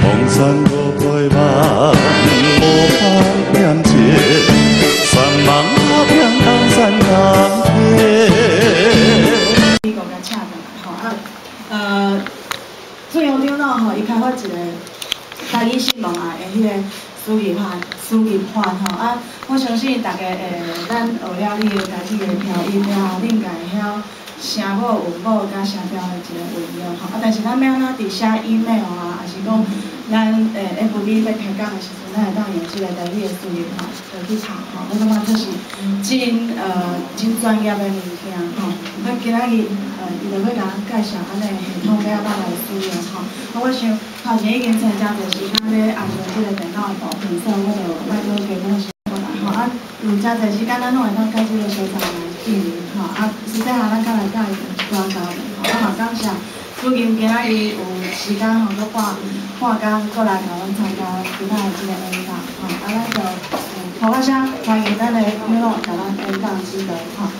黄山无陪伴，无方便情，山茫阿片东山东天。美国共请转来吼啊，朱阳长老吼，伊开发一个台语新望爱的彼个输入法，输入法吼啊，我相信大家咱学了以后，台语的拼音了后，恁家会晓声母、韵母佮声调的一个运用吼。啊，但是咱欲按怎伫写 email 啊，抑是讲咱FB欲开讲的时阵，咱会当用这个台语的输入法来去拍吼。我感觉这是真专业的物件吼。啊，今仔日伊就欲共咱介绍按呢系统欲按怎来使用吼。啊，我想头前已经花诚济时间咧安装这个电脑的部分，所以我就莫阁加讲伤过来吼。啊，有诚济时间，咱拢会当佮这个小站来见面吼。啊，私底下咱较来佮伊多交流吼。啊，嘛感谢主任今仔日有时间吼，阁半半工阁来共阮参加今仔的这个演讲吼。啊，咱就头发声欢迎咱的长老共咱演讲指导吼。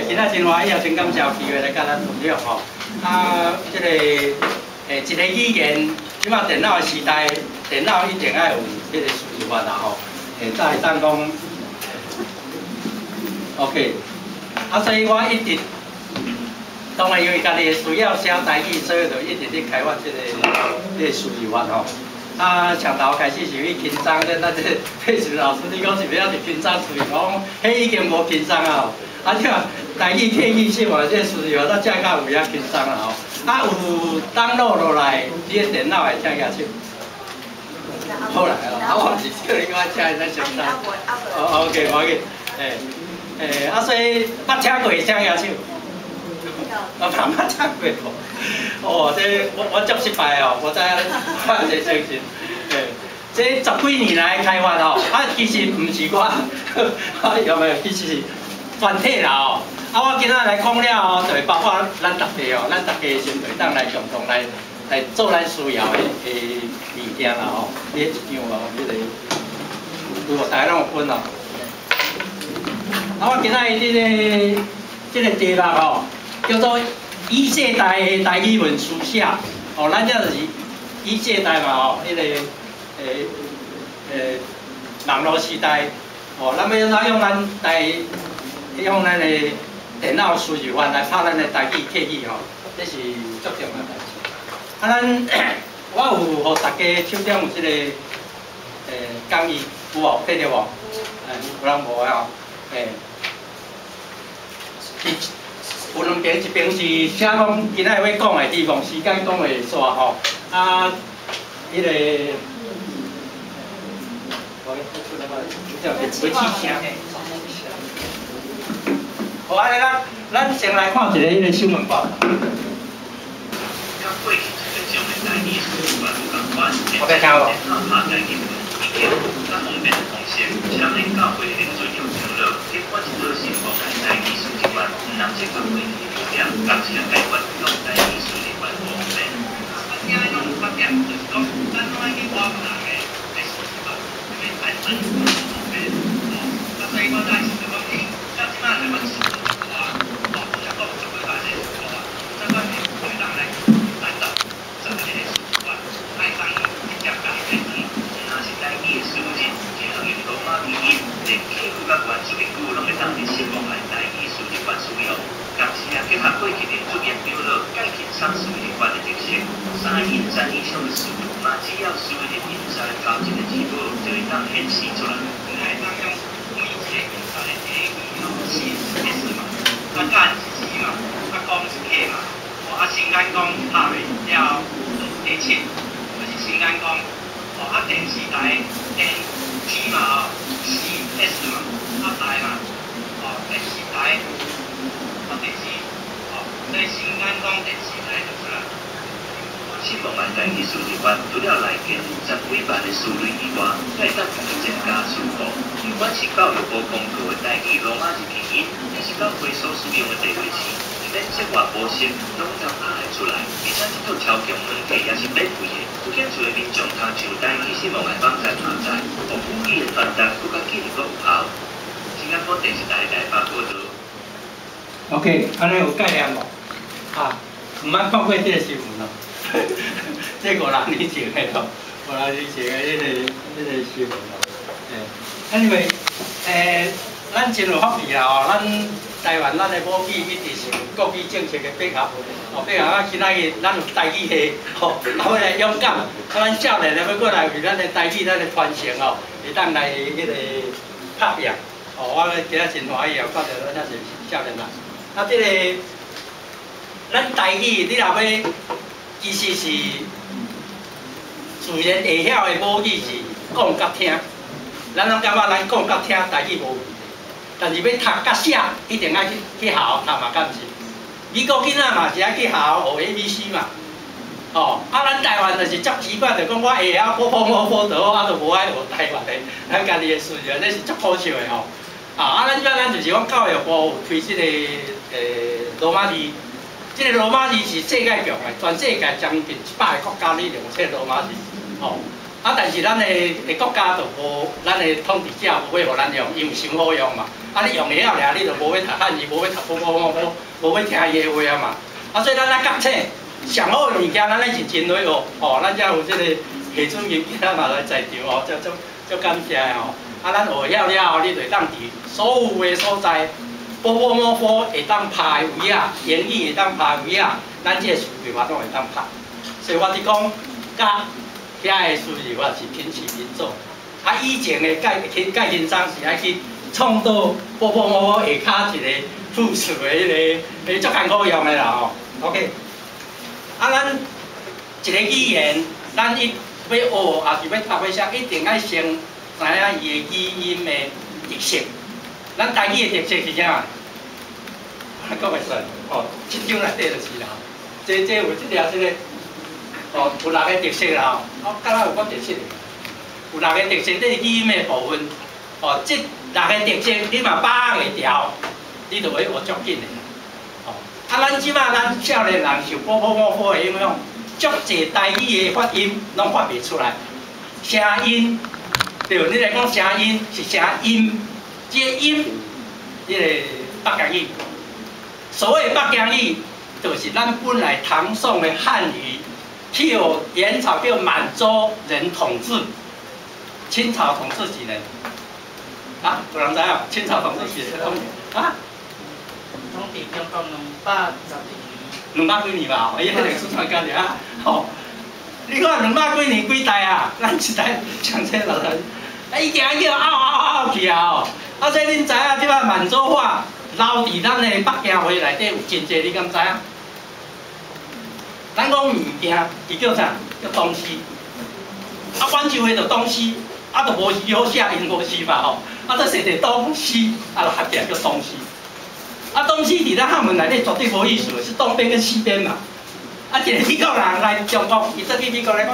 今仔真欢喜，也真感谢有机会来佮咱分享吼。啊，这个一个语言，这马电脑的时代，电脑一定爱有彼个输入法啦吼。才会当讲，OK。啊，所以我一直，当然因为家己需要写台语，所以就一直咧开发这个输入法吼。啊，上头开始是去轻松，咱这个佩慈老师，你讲是欲犹伫轻松输入，我讲彼已经无轻松啊吼。啊，这台语客语是嘛，这个输入法，咱遮较有影轻松啦吼。啊，有 download 落来，你的电脑会请举手。好啦，啊，我毋是叫你讲请咱先生。哦，OK，无要紧，啊，所以捌请过请举手。我嘛捌请过无？哦，这我足失败哦，我知影，我也相信。这十几年来开发吼，啊，其实毋是我，啊，有没有？其实是全体啦吼。啊，我今仔来讲了后，就会包括咱大家哦，咱大家先会当来共同来做咱需要的物件啦吼。你彼一张哦，彼个有无？大家拢有分哦。啊，我今仔日这个题目吼，叫做以世代的台语文书写。哦，咱这就是以世代嘛吼，彼个网路时代，哦，咱欲按怎用咱的电脑输入法来拍咱的台语客语吼，这是足重要的代志。啊，我有予大家手中有这个讲义，有无？摕著无？有人无的吼？有两边，一边是写讲今仔日欲讲的，希望时间讲会煞吼。啊，彼个，我起声。好，按呢咱先来看一个彼个新闻报道。我在听无？OK，按呢有概念无？啊，毋捌看過這個新聞咯，這五六年前的咯，五六年前的彼個新聞咯。欸，anyway，咱真有福氣啦吼，咱台灣咱的母語一直是有國語政策的配合，哦，配合啊，今仔日咱有台語系，吼，啊，欲來勇敢，啊，咱少年的欲過來為咱的台語、咱的傳承哦，會當來彼個拍拼，哦，我今仔真歡喜啊，看著咱遮濟少年人，啊，這個咱台語，你若欲其實是自然會曉的母語是講佮聽，咱攏感覺咱講佮聽台語無問題，但是欲讀佮寫，一定愛去學校讀嘛，敢毋是？美國囡仔嘛是愛去學校學 ABC 嘛，哦，啊，咱台灣就是足奇怪，就講我會曉普通話就好，啊，就無愛學台灣的，咱家己的事情，這是足可笑的吼。啊，咱這咱就是講教育部有推這個羅馬字，這個羅馬字是世界用的，全世界將近100個國家咧用這個羅馬字，吼。啊，但是咱的國家就無，咱的統治者無欲予咱用，因為傷好用嘛。啊，你用會曉爾，你就無欲讀漢字，無欲讀普通話，無欲聽伊的話啊嘛。啊，所以咱愛覺醒，上好的物件，咱愛認真來學。吼，咱遮有這個系主任今仔嘛來在場哦，足足足感謝的吼。啊，咱學會曉了後，你就會當佇所有的所在，波波摩佛會當拍的位仔，英語會當拍的位仔，咱這個輸入法攏會當拍。所以我佇講，佮遐的輸入法是平起平坐。啊，以前的蓋先生是愛去創造波波摩佛下跤一個複數的彼個，彼足艱苦用的啦吼。OK，啊，咱一個語言，咱一欲學，抑是欲讀欲寫，一定愛先知影伊的語音的特色。咱台語的特色是啥？我講袂出來，哦，這張內底就是啦。這有這條這個，哦，有六個特色啦吼。哦，敢若有講特色的，有六個特色，這是語音的部分。哦，這六個特色你嘛把握會牢，你就會學足緊的。哦，啊，咱這擺咱少年人受波波摩佛的影響，足濟台語的發音攏發袂出來，聲音，對，你來講聲音是聲音，這個音，這個北京語。所謂北京語，就是咱本來唐宋的漢語，去予元朝叫滿洲人統治，清朝統治幾年？啊，有人知影？清朝統治幾年？啊？統治中國212年。兩百幾年吧？伊迄個歷史專家爾啊，吼！你看兩百幾年幾代啊？咱一代講這老實，啊，已經叫拗拗拗去啊！吼！啊，所以恁知影這擺滿洲話留佇咱的北京話內底有真濟，你敢知影？咱講物件，伊叫啥？叫東西。啊，滿洲話就東西，啊，就無字好寫，因無字嘛吼。啊，這寫者東西，啊，就合起來叫東西。啊，東西佇咱漢文內底絕對無意思，是東邊跟西邊嘛。啊，一個美國人來中國，伊轉去美國來講，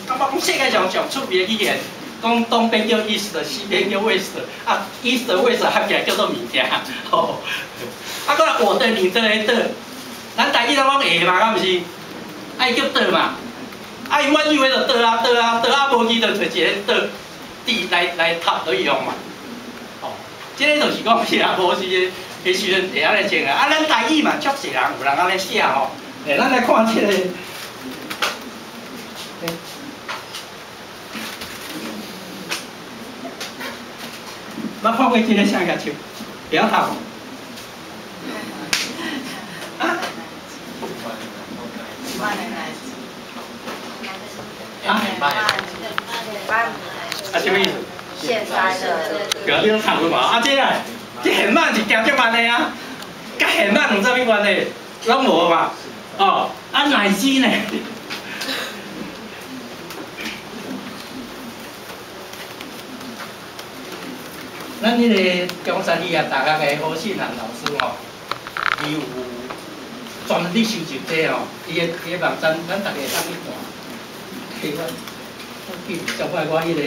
感覺講世界上上出名的語言，講東邊叫 east，西邊叫 west，啊，east west 合起來叫做物件，吼。啊，閣來我的、你的、的，咱台語攏講會嘛，敢毋是？啊，伊叫的嘛，啊，伊滿以為就的啊的啊的啊，無字就揣一個的字來讀落去用嘛。吼，這個就是講是啊，無是的。彼時陣會按呢種啊，啊，咱台語嘛，足濟人有人按呢寫吼。欸，咱來看這個，捌看過這個啥個手？會曉讀無？啊？啊？啊，啥物意思？現在的。對，你攏讀過無？啊，這啊。這現慢是行足慢的啊，佮現慢有啥物關係？攏無嘛。哦，啊乃至呢？咱彼個中山醫學大學的何信南老師吼，伊有專門收集這吼，伊的網站，咱逐家會當去看。我記上擺我彼個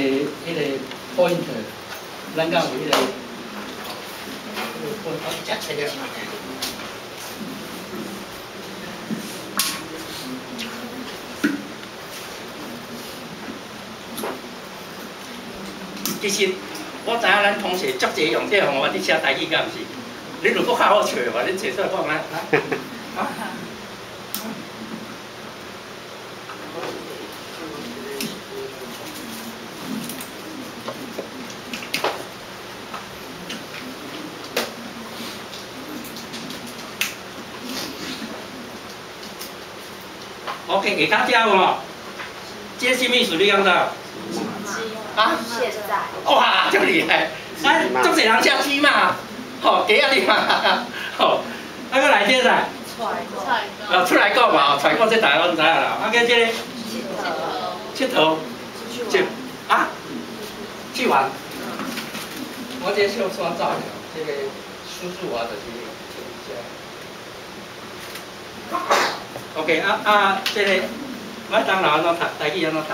pointer，咱敢有彼個？我遮揣著。其實我知影咱同學足濟用這個方法佇寫台語，敢毋是？你如果較好笑的話，你揣出來講來來。啊？ OK，下跤遮有無？這啥物事你敢知？啊？現在。哇，足厲害！啊，足濟人食雞嘛，吼，雞仔你嘛，吼，啊，閣來這啥？出來講。哦，出來講嘛，出來講，這大家攏知影啦。啊，閣這個。𨑨迌。𨑨迌。這啊？去玩。我這小山走了，這個輸入法就是這。OK，啊啊，這個麥當勞按怎讀？台語按怎讀？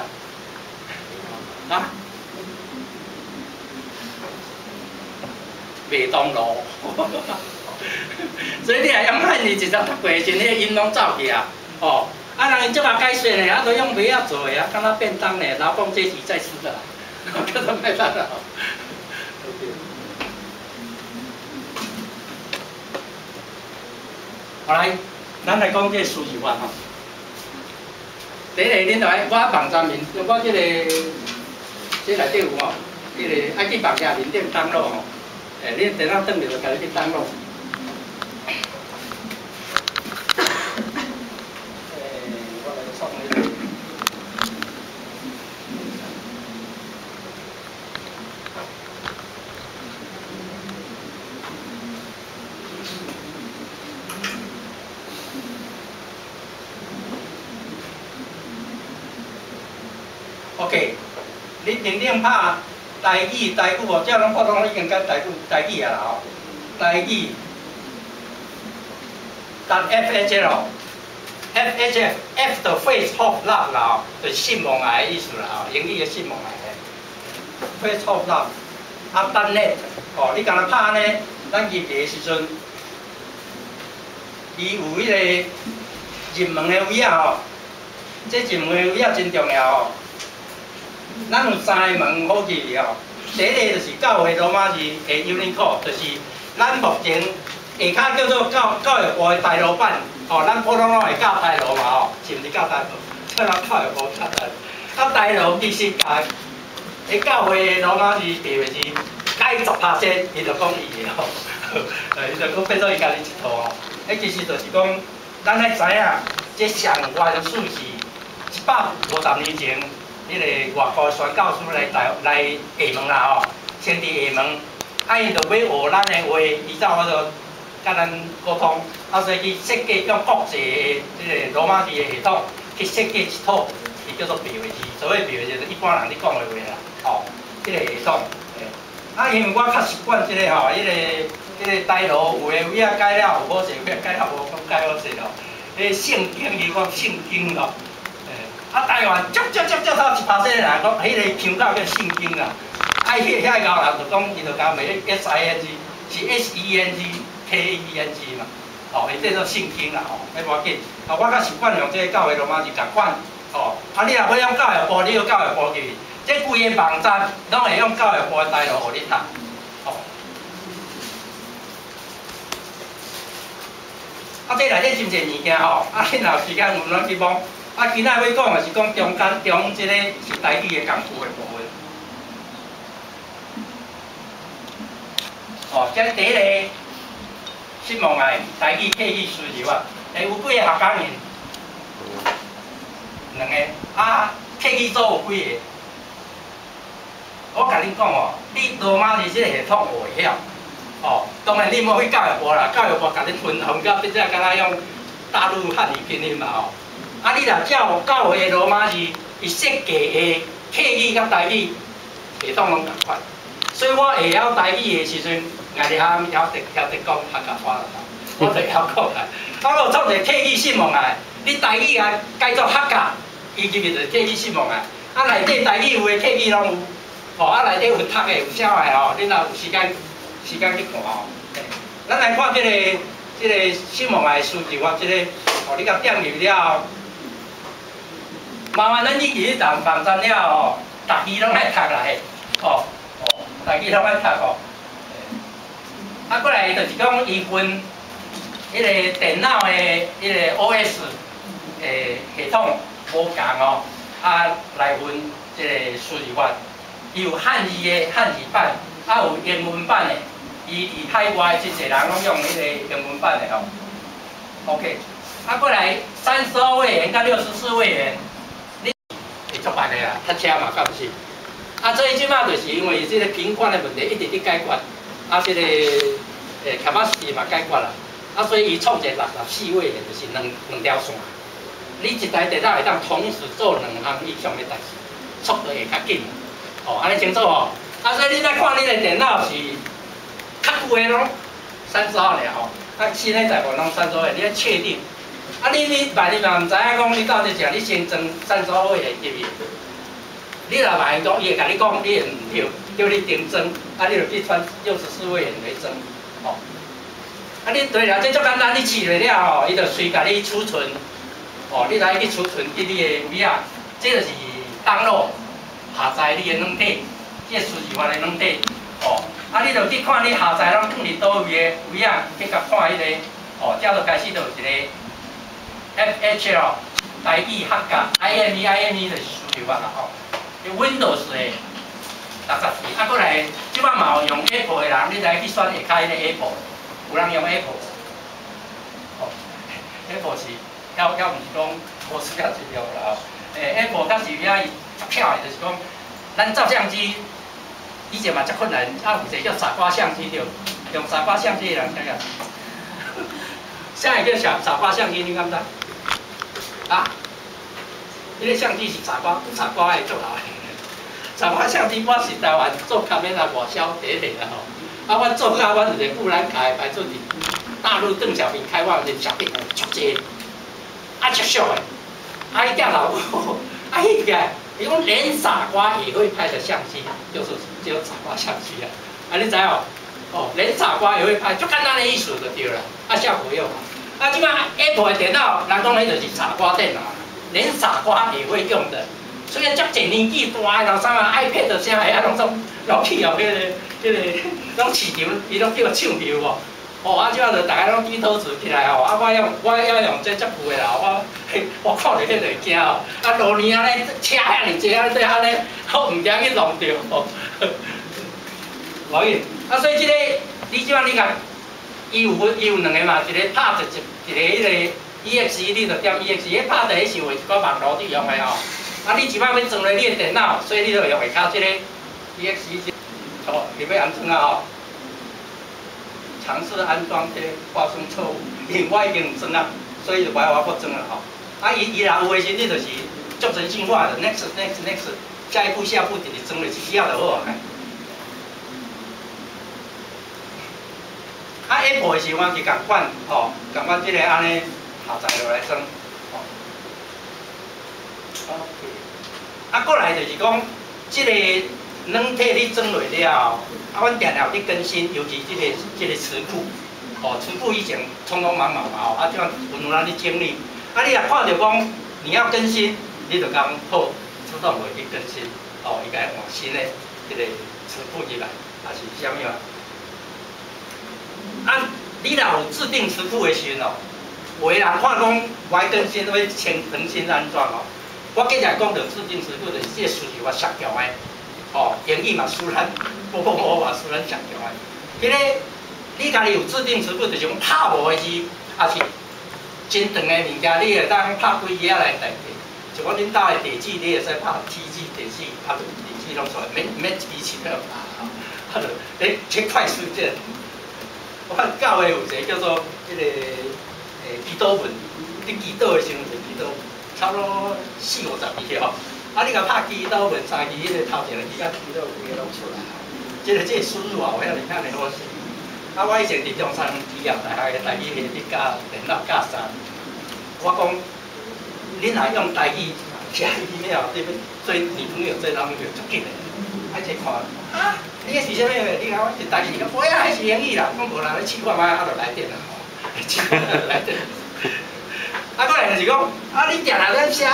啊？麥當勞。所以你若用漢字直接讀過的時陣，彼個音攏走去啊。哦，啊人𪜶足𠢕解說呢，啊都用麥仔做的啊，敢若便當呢，勞工階級在吃的啦，叫做麥當勞。OK。好來，咱來講這個輸入法吼。第一個，恁來我網站面，我這個這內底有吼，彼個愛去網頁面頂登錄吼。欸，你電腦轉入就家己去登錄。欸，我來創彼個。OK，你定定拍台語、台語哦，這攏普通已經講台語、台語啊啦吼，台語。dot F H L，F H F 就 Faith Hope Love 啦吼，就是信望愛的意思啦吼，英語的信望愛的。Faith Hope Love，啊，dot net，哦，你敢若拍按呢，咱入去的時陣，伊有彼個入門的位仔吼，這入門的位仔真重要哦。咱有三个門好入去吼，第一個就是教會羅馬字的 Unicode，就是咱目前下跤叫做教育部的台羅版，吼，咱普通攏會教台羅嘛吼，是毋是教台羅？這咱教育部教台羅。啊，台羅其實共彼教會的羅馬字白話字改10%，伊就講伊的吼，伊就講變做伊家己一套吼。彼其實就是講，咱愛知影，這上原始是150年前。彼個外國宣教師來台來廈門啦吼，先佇廈門，啊𪜶就欲學咱的話，伊才有法度佮咱溝通，啊所以去設計用國際的這個羅馬字的系統去設計一套，伊叫做白話字。所謂白話字，就是一般人咧講的話啦，吼，這個系統。啊，因為我較習慣這個吼，彼個台羅有的位仔改了有好勢，有的改了無講改好勢咯。彼個聖經伊講聖經咯。啊，台灣足足足足頭100歲的人講，彼個腔調叫聖經啦。啊，彼個遐𠢕人就講，伊就共罵 S I N G 是 S E N G K E N G 嘛，吼，伊這做聖經啦，吼，彼無要緊。啊，我較習慣用這個教會羅馬字共款，吼。啊，你若欲用教育部，你用教育部去，這規个網站攏會用教育部的台羅予你讀，吼。啊，這內底真濟物件吼，啊，你若有時間，有咱去摸。啊，今仔欲講的是講中間中這個是台語的功夫的部分。哦，這第一個信望愛台語客語輸入法，欸，有幾个客家人？兩個。啊，客語組有幾个？我共恁講哦，你羅馬字這個系統學會曉，哦，當然你莫去教育部啦，教育部共恁分分到變做敢若用大陸漢語拼音嘛吼。啊！你若照教會的羅馬字，伊設計的客語佮台語系統攏仝款，所以我會曉台語的時陣，𠊎伫遐曉得講客家話啦，我就會曉講啦。啊，我有創一個客語信望愛，你台語啊改做客家，伊入去就是客語信望愛。啊，內底台語有的客語攏有，吼啊內底有讀的有啥的吼，你若有時間去看吼。咱來看這個信望愛輸入法，這個，哦，你共點入了後。麻煩咱入去網站了後，逐字攏愛讀啦嘿，吼，哦，逐字攏愛讀吼。啊，過來就是講伊分彼個電腦的彼個 OS 的系統無仝哦，啊來分這個輸入法，伊有漢字的漢字版，啊有英文版的，伊佇海外真濟人攏用彼個英文版的吼。OK，啊，過來32位元佮64位元，你會足慢的啦，塞車嘛，敢毋是？啊，所以這擺就是因為這個頻寬的問題一直咧解決，啊，這個capacity 嘛解決啦，啊，所以伊創一個64位元，就是兩條線。你一台電腦會當同時做兩項以上的代誌，速度會較緊。哦，按呢清楚吼。啊，所以你來看你的電腦是較舊的攏32爾吼，啊，新的大部分攏三十二，你愛確定。啊，你萬一嘛毋知影講，你到底是你先裝三十二位的入去。你若萬一講，伊會共你講，你會毋對，叫你重裝，啊，你就去選64位元來裝，吼。啊，你對啦，這足簡單，你試落了吼，伊就隨共你儲存，哦，你來去儲存佇你的位仔，這就是 download 下載你的軟體，這個輸入法的軟體，哦，啊，你就去看你下載攏放佇佗位的位仔，去共看彼個，哦，這就開始就有一個 FHL 台語客家 IME 就是輸入法啦吼。Windows 的64，啊，過來，這擺嘛有用 Apple 的人，你來去選下跤彼個 Apple，有人用 Apple，哦，Apple 是，猶毋是講無需要用啦吼，Apple 較是遐伊足巧的，就是講，咱照相機以前嘛足困難，啊有一個叫傻瓜相機對，用傻瓜相機的人聽下，啥會叫傻傻瓜相機？你敢知？啊？彼個相機是傻瓜，傻瓜會做來。傻瓜相機，我是台灣做卡面啊外銷第一個啦吼。啊，阮做甲阮有一個富蘭卡的牌子佇大陸鄧小平開發的小品足濟，啊足俗的，啊伊寄老母，啊翕起來，伊講連傻瓜也會拍的相機，就是叫傻瓜相機啊。啊，你知無？哦，連傻瓜也會拍，足簡單的意思就對啦。啊，效果又好。啊，這擺 Apple 的電腦，人講彼就是傻瓜電腦，連傻瓜也會用的。所以足濟年紀大的老生啊，iPad 啥的啊，攏總攏去予彼個攏市場，伊攏叫唱票無？哦，啊，這擺就逐家攏低頭族起來吼，啊，我要用這足舊的啦，我看著彼個會驚吼，啊，路年按呢車遐爾濟，按呢對按呢，我毋驚去弄著吼。無要緊，啊，所以這個你這擺你共伊有兩個嘛，一個 path 一個彼個 EXE，你就點 EXE，彼 path 彼是為一寡網路佇用的吼。啊，你這擺欲裝落你的電腦，所以你就用下跤這個 EXE，哦，你欲按怎啊吼？嘗試安裝這個發生錯誤，因為我已經裝啊，所以就無愛我閣裝啦吼。啊，伊若有的時，你就是足人性化的，next next next，下一步下一步直直裝落去了就好啊。啊，Apple 的時我是仝款吼，仝款這個按呢下載落來裝，吼。OK。啊，過來就是講，這個軟體你裝落了後，啊，阮定定有咧更新，尤其這個詞庫，哦，詞庫以前匆匆忙忙嘛吼，啊，這樣有人咧整理，啊，你若看著講你要更新，你就講好，自動會去更新，哦，伊共換新的這個詞庫入來，抑是啥物啊？啊，你若有制定詞庫的時陣哦，有的人看講無愛更新，欲先重新安裝哦。我今日講著制定詞庫，就是這個輸入法上強的，哦，英語嘛輸咱，普通話嘛輸咱上強的。彼個你家己有制定詞庫，就是講拍無的字，抑是真長的物件，你會當拍幾字仔來代替。像講恁兜的地址，你會使拍 T 字地址，啊，就地址攏出來，免一支筆去拍，啊，就咧切快速鍵。我看教會有一個叫做彼個祈禱文，你祈禱的時陣就祈禱，差不多四五十字吼。啊，你共拍祈禱文三字，彼個頭前的字佮祈禱文攏出來。這個輸入啊，有遐爾遐爾好勢。啊，我以前佇中山職業大學的台語系佇教電腦教3年，我講，恁若用台語寫 email，對欲追女朋友、追男朋友足緊的，啊，這看，啊，你彼是啥物話？你講我是台語，無啊，彼是英語啦。講無人咧試看覓，啊，就來電啦吼，試看覓來電。啊，過來就是講，啊，你定定咧寫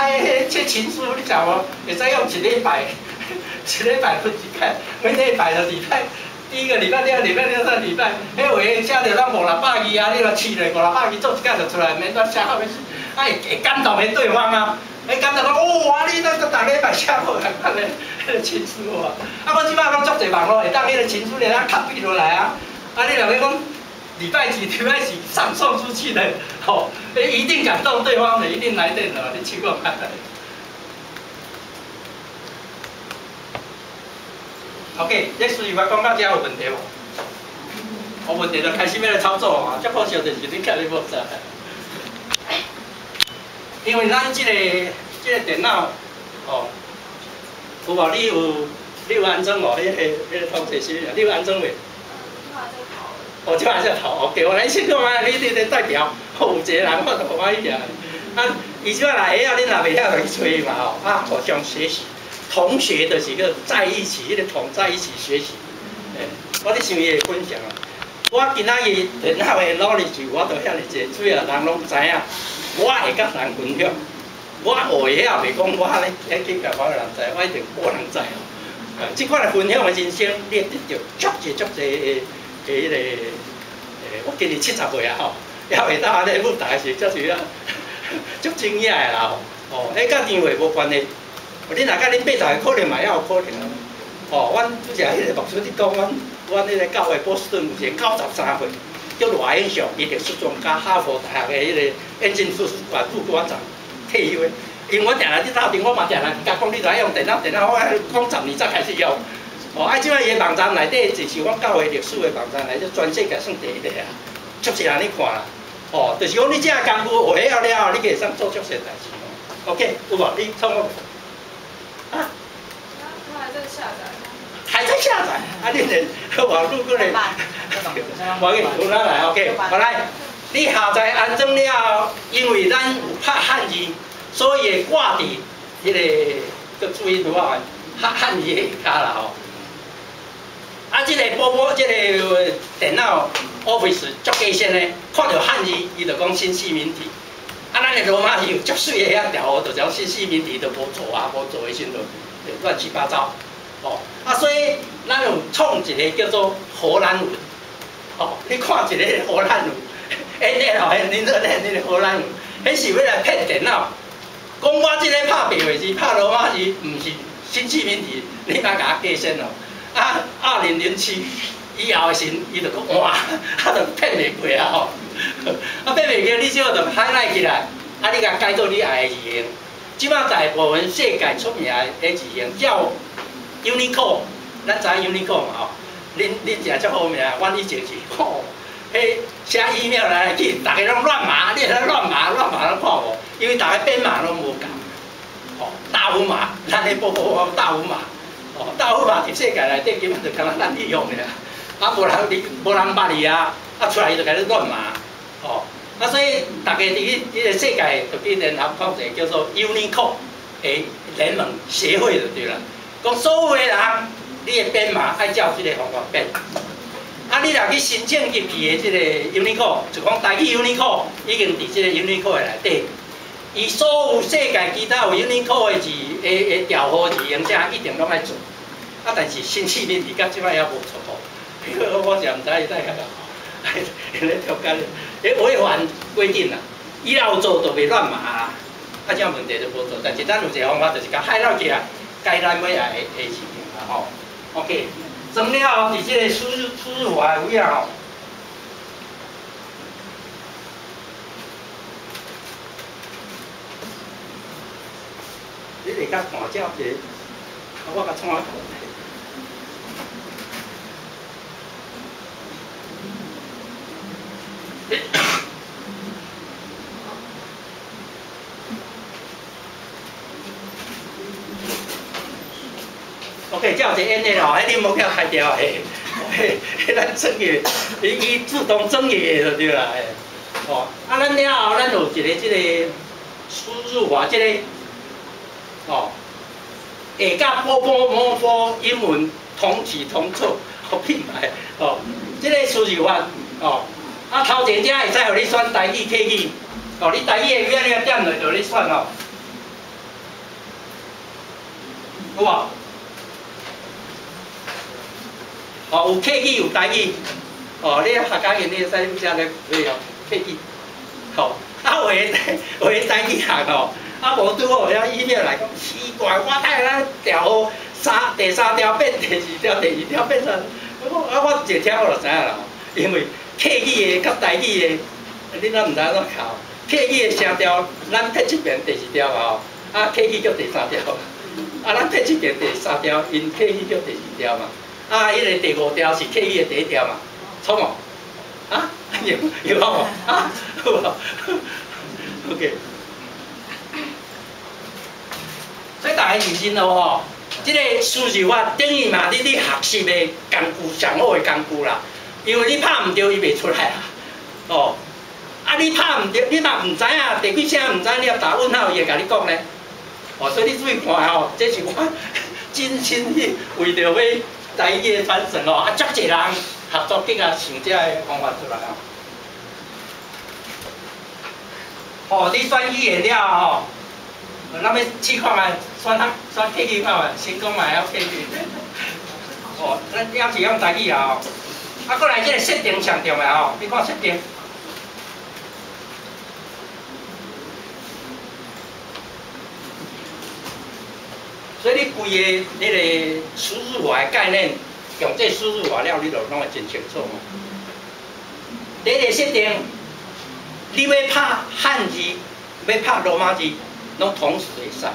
彼情書，你知無？會使用一禮拜，一禮拜分一擺，每禮拜就禮拜，第一個禮拜、第二個禮拜、第三個禮拜，彼話寫著咱五六百字啊，你若試落五六百字做一擺就出來，免煞寫到欲死，啊會感動彼對方啊，會感動講，哦，啊你咱逐禮拜寫無仝款的彼個情書啊，啊，我這擺攏足濟網路會當彼個情書會當 copy 落來啊，啊，你若欲講，礼拜几？礼拜几上送出去的？吼，一定感动对方的，一定来电的，你试看觅。OK，这输入法讲到遮有问题无？有问题就开始欲来操作啊！这可惜就是你家己无做。因为咱這個電腦，哦，有無？你有安裝無？彼個統計師，你有安裝未？哦，這擺才頭，OK，我來試看覓，你佇咧代表，有一個人我就歡喜啊。啊，伊這擺若會曉，恁若袂曉就去揣伊嘛吼。啊，互相學習，同學就是個在一起，彼個同在一起學習。欸，我咧想伊會分享啊。我今仔日電腦的努力就我都遐爾濟，主要人攏知影，我會佮人分享。我學會曉，袂講我咧，去共我人知，我一定無人知哦。啊，這款的分享的人生，你會得著足濟足濟的彼個，我今年70歲啊吼，猶會當按呢舞台時，才是啊，足精彩的啦吼。哦，彼佮年歲無關係，你若佮恁80歲，可能嘛也有可能啊。哦，阮拄才彼個牧師佇講，阮彼個教會波士頓有一個93歲，叫賴英雄，伊歷史專家，哈佛大學的彼個燕京圖書館副館長退休的。因為我定定佇鬥陣，我嘛定定共講，你著愛用電腦，電腦我講10年才開始用。哦，啊，這擺伊的網站內底，就是阮教會歷史的網站內底，全世界算第一個啊，足濟人咧看啦。哦，就是講你這個功夫學曉了後，你會使做足濟代誌。OK，有無？你創我？啊？他還在下載。還在下載？啊，你連網路過來，我給你來，OK，好來，你下載安裝了後，因為咱有拍漢字，所以會掛佇彼個，閣注意拄啊，漢字下跤啦吼。啊，這個寶寶，這個電腦 Office 足過先的，看著漢字，伊就講新細明體。啊，咱的羅馬字有足媠的遐條號，就講新細明體就無錯啊，無做的時陣就亂七八糟。哦，啊，所以咱有創一個叫做荷蘭文。哦，你看一個荷蘭文，N L 恁咧恁個荷蘭文，彼是欲來騙電腦，講我這個拍白話字、拍羅馬字，毋是新細明體，你莫共我加深哦。啊，2007以後的時，伊就閣換，啊，就騙袂過啊吼。啊，騙袂過，你只好就highlight起來，啊，你共改做你愛的字型。這擺大部分世界出名的字型叫 Unicode，咱知影 Unicode 嘛吼？恁誠足好名，阮以前是吼，彼寫 email 來來去，逐家攏亂碼，你會使亂碼亂碼攏看無，因為逐个編碼攏無仝。吼，大五碼，咱彼報報大五碼。哦，大五碼佇世界內底根本就敢若咱去用的啊，啊無人佇，無人捌伊啊，啊出來伊就共你亂碼，哦，啊所以逐家佇彼個世界就去聯合創一個叫做 Unicode 的聯盟協會就對啦。講所有的人，你的編碼愛照這個方法編。啊，你若去申請入去的這個 Unicode，就講台語 Unicode 已經佇這個 Unicode 的內底。伊所有世界其他有 Unicode 的字的調號字形，啥一定攏愛做。啊，但是新細明體到這擺猶無出吼，我也毋知伊在遐個，咧中間咧違反規定啦。伊若有做，就袂亂碼啦。啊，這問題就無做。但是咱有一個方法，就是共highlight起來，改咱欲愛的字形啦吼。OK，裝了後，佇這個輸入法的位啊吼。你會較看這個，啊，我共創啊。OK，這有一個 N 的吼，彼你莫叫開掉嘿，彼咱裝去，伊自動裝入的就對啦，嘿。哦，啊，咱了後，咱有一個這個輸入法，這個。哦，會佮波波摩波英文同起同坐，好品牌哦。這個輸入法哦，啊頭前這會使予你選台語、客語，哦，你台語的語你點落就你選哦，有無？哦，有客語有台語，哦，你客家言你會使寫咧對哦，客語，吼，啊有的台語學哦。啊，無拄好遐 email 來講，奇怪，我等下咱調號第三條變第二條，第二條變啥？我啊，我一聽我就知影啦，因為客语的佮台语的，你敢毋知按怎考？客语的声调，咱撇这爿第二调嘛吼，啊客语叫第三调，啊咱撇这爿第三调，𪜶客语叫第二调嘛，啊，彼个第五调是客语的第一调嘛，错无？啊，有有无？啊，有无？OK。所以大家认真咯吼，這個輸入法等於嘛，你咧學習的工具，上好的工具啦。因為你拍毋著，伊袂出來啦。哦，啊你拍毋著，你嘛毋知影第幾聲毋知，你也打問號，伊會共你講咧。哦，所以你注意看吼，這是我真心去為著欲台語的傳承哦，啊，足濟人合作激啊，想這个方法出來哦。哦，你選語言了後吼，咱欲試看覓，選較選客語看覓，成功嘛會曉客語。哦，咱猶是用台語啊吼。啊，閣來這个設定上重要吼，你看設定。所以你規个彼个輸入法的概念，用這輸入法了，你就攏會真清楚。第一個設定，你欲拍漢字，欲拍羅馬字，攏同時會使。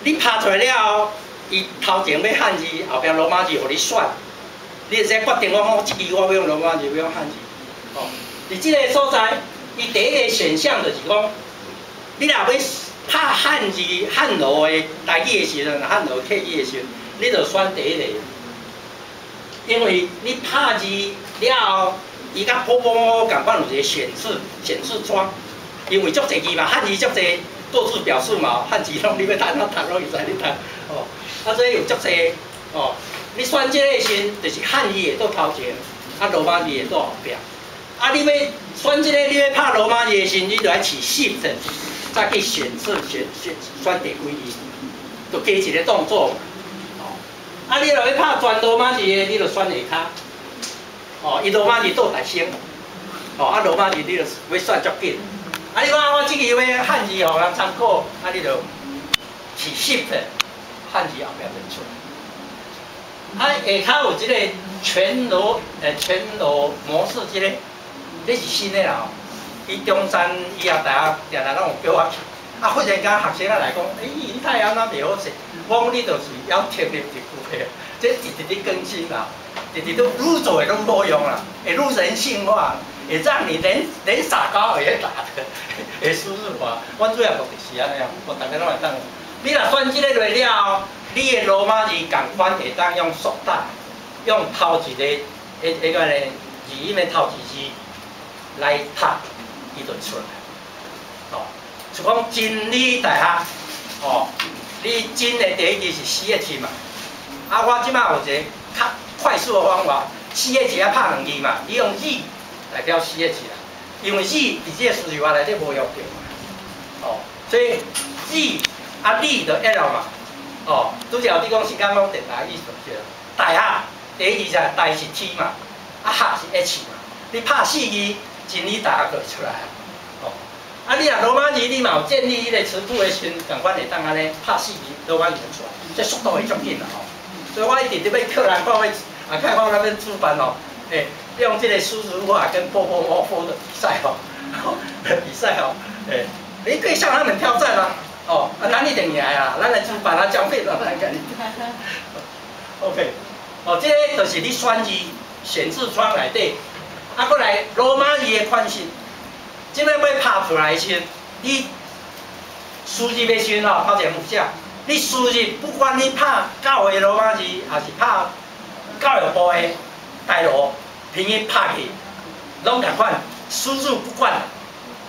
你拍出來了後，伊頭前欲漢字，後壁羅馬字，予你選。你會使決定講，我這支我欲用羅馬字，欲用漢字。哦，佇這个所在，伊第一個選項就是講，你若欲拍漢字、漢羅的台語的時陣，漢羅客語的時陣，你就選第一个。因為你拍字了後，伊佮波波仝款有一個顯示顯示窗，因為足濟字嘛，漢字足濟多字表示嘛，漢字攏你欲按怎讀攏會使你讀，哦，啊所以有足濟哦，你選這个時，就是漢字會倒頭前，啊羅馬字會倒後壁，啊你欲選這个，你欲拍羅馬字的時，你就愛試 Shift。再去選字選選選第幾字，就加一個動作。哦，啊，你若欲拍全羅馬字的，你就選下跤。哦，伊羅馬字倒大聲。哦，啊羅馬字你就欲選足緊。啊，你講我這支欲漢字予人參考，啊，你就試 Shift 漢字後壁就出來。啊，下跤有這個全羅全羅模式這個，這是新的啦。伊中山醫學大學定定攏有叫我去，啊，忽然間學生仔來講，欸，你太安怎袂好勢？我講你就是猶停留佇舊的，這一直咧更新啦，直直都愈做會愈好用啦，會愈人性化，會讓你連傻瓜也會打的，會輸入法。阮主要目的是按呢啊，我逐家攏會當。你若選這个落了後，你的羅馬字仝款會當用縮大，用頭一個彼彼個呢字音的頭一字來拍。伊就出來，哦，就講真理大學，哦，你真的第一字是 CH 嘛，啊，我這擺有一个較快速的方法，CH 愛拍兩字嘛，你用 Z 代表 CH 啦，因為 Z 佇這個輸入法內底無用著嘛，哦，所以 Z 啊理就 L 嘛，哦，拄才你講是講講電台意思就是，大學第一字就大是 T 嘛，啊學是 H 嘛，你拍四字。真理大學就會出來啊！哦，啊你若羅馬字，你嘛有建立彼個詞庫的時陣，仝款會當按呢拍四字羅馬字就出來，這速度會足緊啦吼。所以我一直佇欲叫人看欲啊，看看咱欲主辦哦，欸，用這個輸入法跟波波摩佛的比賽吼，比賽吼，欸，你可以向他們挑戰啊！哦，啊，咱一定贏啊！咱來主辦啊，獎品啊，來共你。OK，哦，這个就是你選字顯示窗內底。啊，閣來羅馬字的款式，這擺欲拍出來的時陣，你輸入的時陣吼，頭前有寫，你輸入不管你拍教會羅馬字，抑是拍教育部的台羅拼音拍去，攏仝款，輸入不管，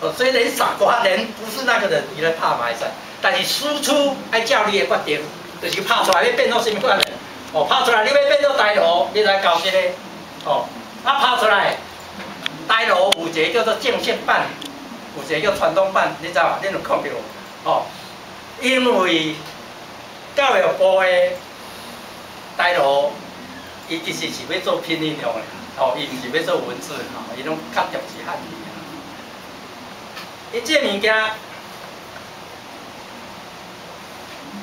哦，所以連傻瓜，連不是那個人，伊來拍嘛會使，但是輸出愛照你的決定，就是拍出來欲變做啥物款的，哦，拍出來你欲變做台羅，你來交這個，哦，啊拍出來。台羅有一个叫做正式版，有一个叫傳統版，你知無？恁有看著無？哦，因為教育部的台羅，伊其實是欲做拼音用的，哦，伊毋是欲做文字，吼，伊攏較重視漢字。伊這个物件，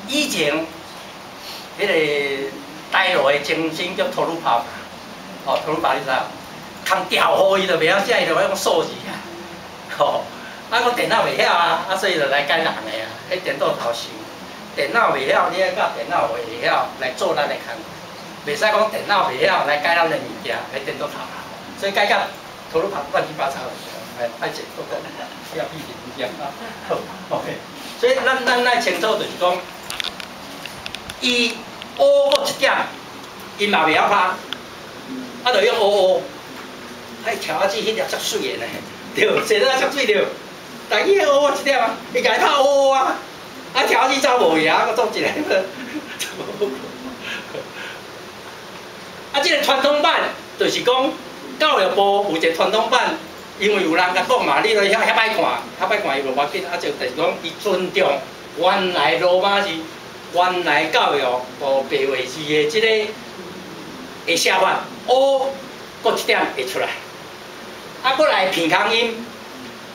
以前彼个台羅的前身叫吐魯帕，哦，吐魯帕你知無？空调号伊就袂晓写，伊就爱用数字啊，吼，啊，我电脑袂晓啊，啊，所以就来改人的啊，彼颠倒头想，电脑袂晓，你爱教电脑会晓来做咱的工课，袂使讲电脑袂晓来改咱的物件，彼颠倒头啊，所以改甲头路跑乱七八糟的，哎，歹势，阁讲，不要批评一下啊，好，OK，所以咱爱清楚就是讲，伊 O 阁一点，伊嘛袂晓拍，啊，就用 O O。彼桥仔子彼粒足媠的呢，对，写得足媠对。但伊迄 O 一点啊，伊家己拍 O O 啊，啊桥仔子走无去啊，阁做一个。啊，这个传统版就是讲教育部有一个传统版，因为有人共讲嘛，你都遐遐歹看，遐歹看伊无要紧，啊就就是讲伊尊重原来罗马字、原来教育部白话字的这个的写法，O 阁一点会出来。啊，阁来平康音，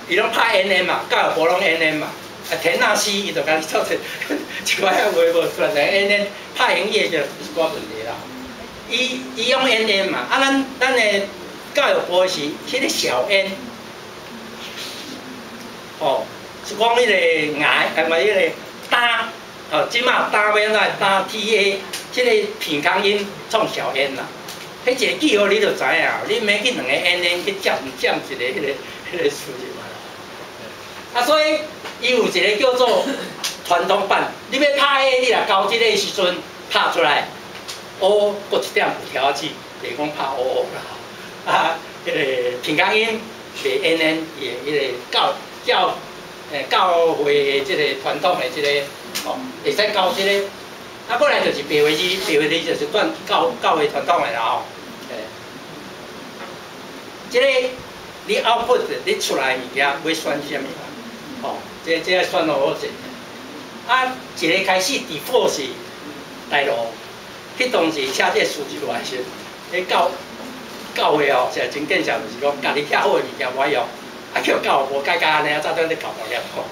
伊拢拍 N N 嘛，教育部拢 N N 嘛，啊田纳西伊就共你做一一寡遐话无出来 N N 拍英语就一寡问题啦。伊用 N N 嘛，啊咱的教育部是彼个小 N，哦，是讲彼个癌，啊毋彼个担，哦，这马担欲按怎担 T A，这个平康音创小 N 啦。彼一个记号你就知影，你毋免去两个 N N 去占占一个彼个输入嘛。啊，所以伊有一个叫做传统版，你欲拍 A，你若交这个时阵拍出来，O 阁一点有条子，袂讲拍 O O 啦。啊，彼个平康音袂 N N，伊的彼个教会的这个传统的这个哦，会使交这个。啊，过来就是白话字，白话字就是传教会传统的啦吼。这个你 output 你出来的物件欲选啥物？吼，这爱选好势。啊，一个开始 default 是大陆，彼当时写这个输入来时，彼教会哦，是真见效，就是讲家己写好的物件无爱用，啊叫教育部改改按呢，早点咧搞无了吼。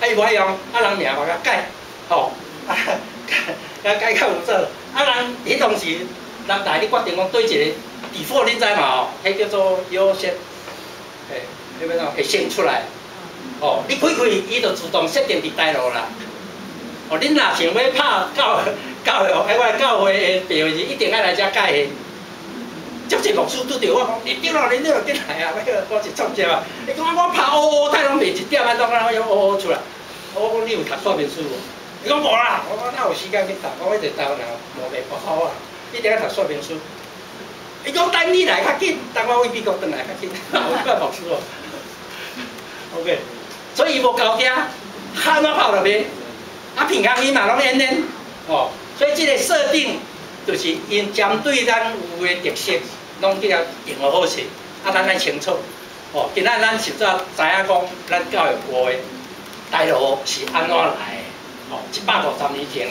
啊伊无爱用，啊人名嘛共改，吼。啊，改改较有做，啊人彼当时人大你决定讲对一个 default 你知嘛吼？彼叫做优先，嘿，彼欲怎会先出来？哦，你开开，伊就自动设定伫大陆啦。哦，恁若想欲拍教育，哎，我教会的白话字一定爱来遮改的。足济牧师拄著我讲，你对咯，你对咯，紧来啊！我是创啥啊？伊讲我拍 O O，太拢袂一点，按怎我用 O O 出来？我讲你有读说明书无？伊讲无啦，我讲哪有时间去读？我一直台湾人无袂不好啊，一定爱读说明书。伊讲等你来较紧，等我为美国转来较紧。我叫牧师哦。OK，所以伊无交遮，按怎拍就袂。啊，平康音嘛拢 N N，哦，所以这个设定就是𪜶针对咱有的特色，拢去共定好势，啊，咱爱清楚。哦，今仔咱实在知影讲，咱教育部的大陆是按怎来的。哦，150年前，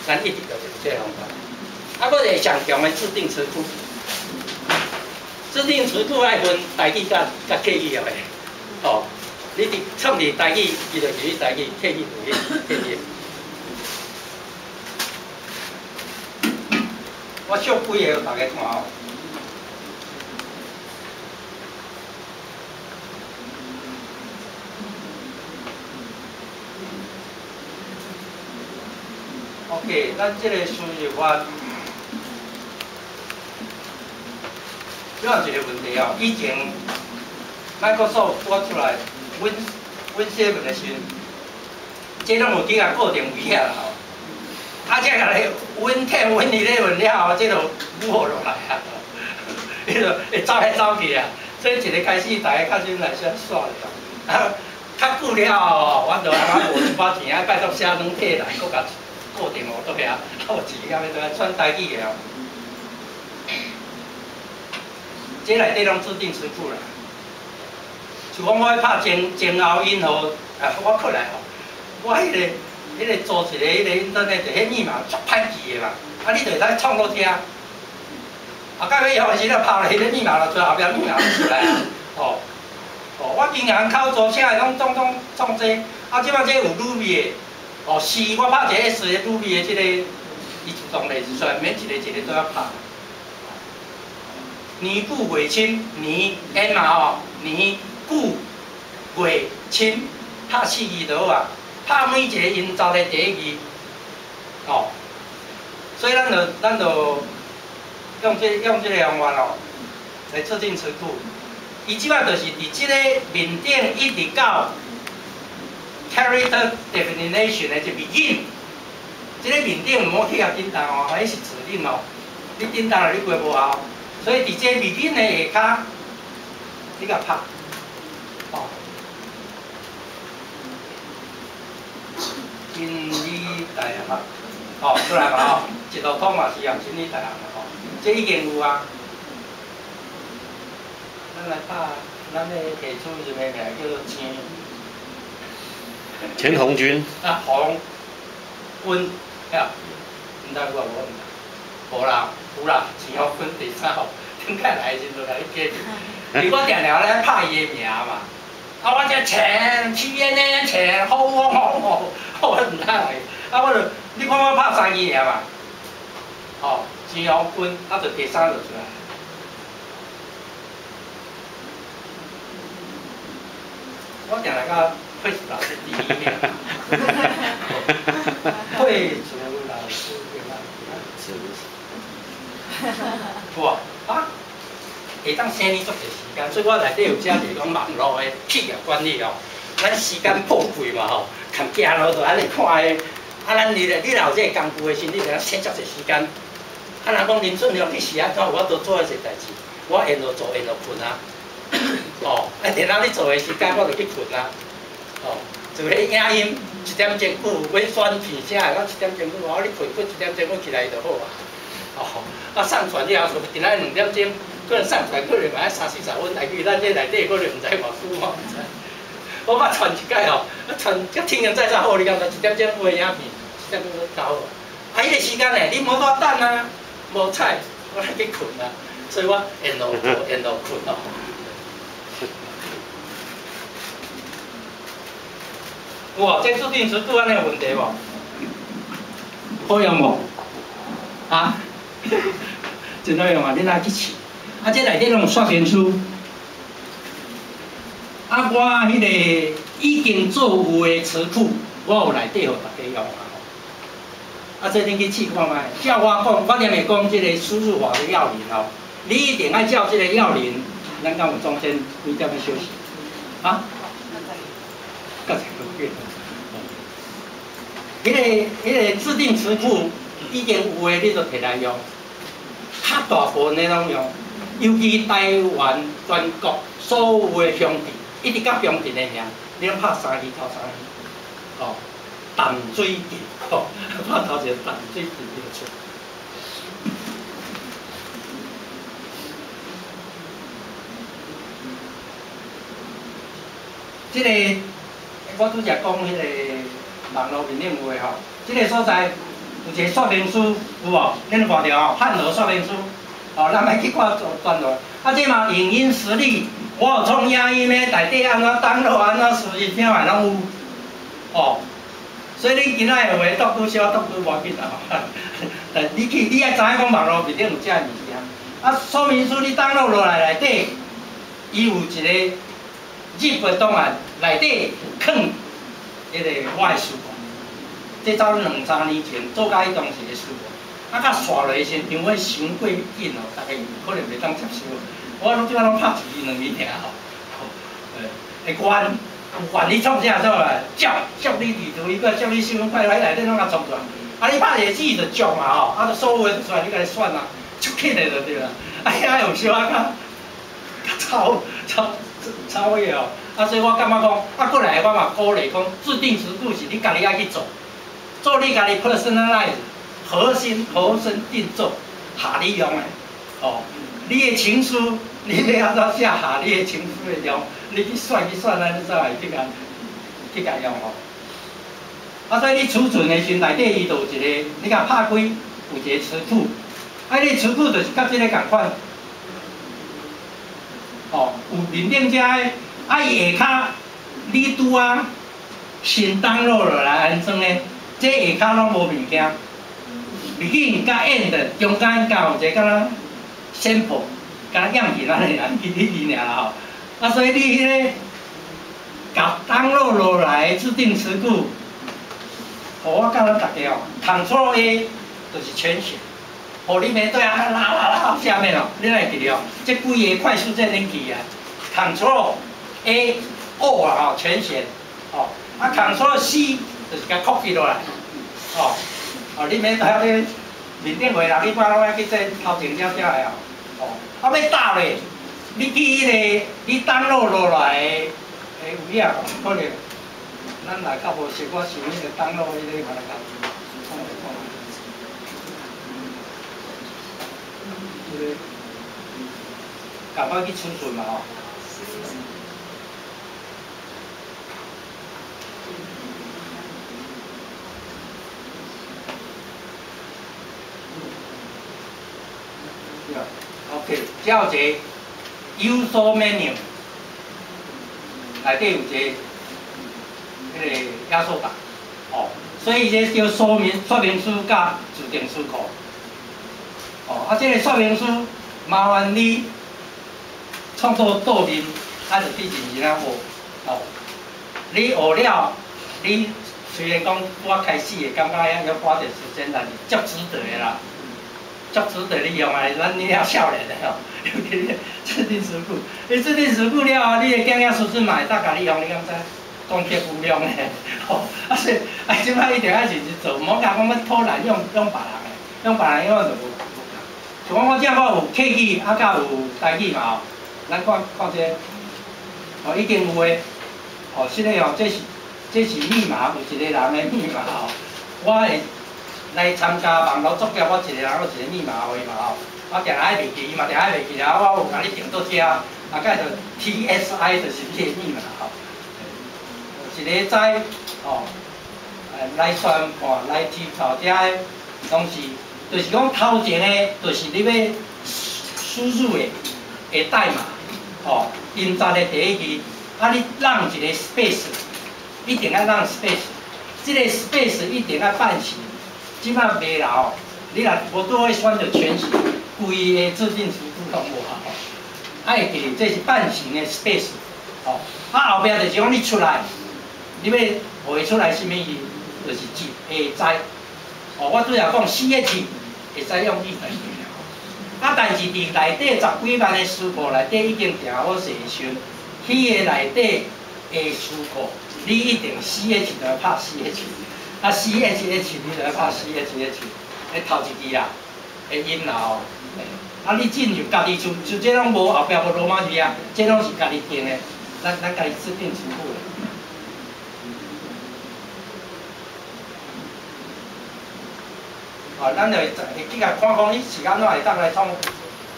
咱一直就用这个方法。啊，阁一个上强的自定词库，自定词库爱分台语佮客语的。哦，你伫创伫台语，伊就入去台语；客语就去客语。我秀几个，予大家看哦。OK，咱这个输入法，这样一个问题哦。以前 Microsoft 发出来，Win7 的时阵，这拢有经共固定位啊啦吼。啊，这个来 Win10、Win11 了后，这就舞落来啊，伊就会走来走去啊。所以一个开始，大家较先来先刷了。啊，较久了后，我就阿妈无一寡钱，爱拜托写软体来，阁共固定予倒遐，啊有钱到尾都爱选台语的哦。这内底拢自定词库啦。像讲我欲拍前后音号，啊，我过来吼，我彼个做一个彼个 internet，彼密码足歹记的嘛，啊，你就会使创落遮，啊，到尾用的时阵拍落彼个密码就出来，后壁密码就出来啊，哦，哦，我银行口做写的拢总总创这，啊，这摆这有 Ruby 的。哦，是，我拍一个 S 的 Ruby 的这个，伊自动列出来，免一个一个都要拍。年久月深，年 N 嘛吼，年久月深，拍四字就好啊，拍每一个音走咧第一字，哦，所以咱就用這個方法哦，來制定詞庫。伊這擺就是佇這個面頂一直到 character definition 的這 begin，這個面頂毋好去共震動哦，彼是指令哦，你震動了你過無效。所以佇這 begin 的下跤，你共拍，哦，真理大學，哦，出來嘛吼，一路通嘛是啊，真理大學嘛吼，這已經有啊。咱來拍，咱的提出一個名叫做錢錢紅軍。啊，紅軍，呀，毋知有無？無啦，有啦，錢紅軍第三號，頂擺來的時陣就共你記住。因為我定定咧拍伊的名嘛，啊，我這錢，七煙的錢，好好好好，我毋知來，啊，我就，你看我拍三字爾嘛，吼，錢紅軍，啊，就第三就出來。我定來甲佩慈老師第一名，佩慈老師對吧？有無啊？會當省你足濟時間，所以我內底有寫一個講網路的企業管理哦。咱時間寶貴嘛吼，含行路就按呢看的。啊，咱你若有這個工具的時，你就通省足濟時間。啊，若講林俊良你是按怎有法度做遐濟代誌？我緣路做緣路睏啊。哦，啊，電腦咧做的時間，我就去睏啊。哦，做彼影音一點鐘久，欲選片啥的，我一點鐘久，我你睏睏一點鐘，我起來就好啊。哦，啊上傳了後，今仔2點鐘，可能上傳可能嘛愛三四十分，但去咱這內底可能毋知偌久，我毋知。我捌傳一擺吼，啊傳才聽人在才好，你感覺一點鐘有的影片，一點鐘就交好。啊，彼個時間呢，你無法等啊，無彩，我來去睏啊，所以我沿路做，沿路睏哦。有無？這注定詞拄按呢有問題無？好用無？啊？真好用啊！恁愛去試。啊，這內底攏有說明書。啊，我彼個已經做有的詞庫，我有內底予大家用啊。啊，這恁去試看覓。照我講，我踮會講這個輸入法的要領哦。你一定愛照這個要領。咱敢有中間幾點鐘休息？啊？較濟個月。彼個制定詞庫已經有的，你就摕來用。較大部分的攏用，尤其台灣全國所有的鄉鎮，一直到鄉鎮的名，你攏拍三字頭三字，哦，淡水鎮，哦，拍頭一個淡水鎮就出。這個我拄則講彼個網路面頂有的吼，這個所在有一個說明書有無？恁有看著吼？漢和說明書，哦，咱愛去看全落。啊，這嘛影音實例，我有創影音的，內底按怎 download 按怎輸入聽嘛攏有，哦。所以恁今仔的話，讀拄小可讀拄無要緊啦吼。但你去，你愛知影講網路面頂有這个物件。啊，說明書你 download 落來內底，伊有一個 zip 檔案，內底囥彼個我的書。這早兩三年前做甲彼當時的書，啊，甲刷落去時，因為傷過緊哦，大家可能袂當接受。我攏這擺攏拍一字兩字爾吼，會懸有懸你創啥做啊？照照你地圖，伊閣照你新聞快來內底攏共創出來。啊，你拍一個字就中啊吼，啊，就所有的就出來，你家己選啊，足緊的就對啦。啊，遐有小可較較超超超迄個哦。啊，所以我感覺講，啊，過來我嘛鼓勵講，制定詞庫是你家己愛去做。做你家己 personalize 核心核身定做，合你用的，哦，你的情書，你欲按怎寫合你的情書的用，你去選去選，按呢才會去共用吼。啊，所以你儲存的時陣，內底伊就有一個，你共拍開有一個詞庫，啊，你詞庫就是佮這个仝款，哦，有面頂遮的，啊，伊下跤你拄仔新 download 落來安裝的。這下跤攏無物件，begin 佮 end 中間佮有一個敢若 sample，敢若样片按呢尔，记你字尔啦吼。啊，所以你彼个共 download 落来自定词库，予我教咱大家哦，Ctrl A 就是全选，予你袂对啊拉拉拉到下面哦，你若会记得哦？这几个快速键恁记啊，Ctrl A O 啊吼，全选，哦，啊 Ctrl C 就是共 copy 落来，哦，哦，你免晓咧面顶话人，你看拢爱去这头前了了的哦，哦，啊欲打咧，你去彼个你 download 落来的有影可能，咱若较无熟，我想彼个 download 彼个嘛来共创来看。这个，共我去储存嘛吼。对，OK，这有一个 User Menu，内底有一个彼个压缩档，哦，所以这叫说明说明书佮自定词库。哦，啊，这个说明书麻烦你创作桌面，啊，就去认真仔学，哦，你学了，你虽然讲拄仔开始会感觉遐要花点时间，但是足值得的啦，足值得你用啊！咱你了少年的吼，尤其自定词库，你自定词库了后，你的囝仔孙子嘛会当共你用，你敢知？功德无量的，吼！啊，所以啊，这摆一定爱认真做，毋好共讲欲偷懒用用别人的，用别人用就无。像讲我这我有客语，啊，佮有台语嘛吼，咱看看这个，哦，已经有的，哦，实际哦，这是密码，有一个人的密码吼，我会来参加网路作业，我一个人有一个密码予伊嘛吼，我定定爱袂记，伊嘛定爱袂记啊，我有共你定佗遮，啊，盖就 TSI 就是你的密码吼，一个知哦，来宣判来提头遮的拢是。就是讲头前的，就是你欲输入的代码，吼，音节的第一字，啊，你让一个 space，一定爱让 space，这个 space 一定爱半形，这摆袂啦吼，你若无拄好选著全形，规个自定词库拢无效吼，爱记得这是半形的 space，吼，啊后壁就是讲你出来，你欲画出来啥物字，就是一会知，哦，我拄才讲 CH。会使用字就对了。啊，但是伫内底十几万个词库内底已经定好势的时阵，彼个内底的词库，你一定 CH 就爱拍 CH，啊 CHH 你就爱拍 CHH，彼头一字啦，的音啦吼。啊，你进入家己厝，就这拢无后壁无罗马字啊，这拢是家己定的，咱家己制定词库的。哦，咱就会去共看讲，你是按怎会当来创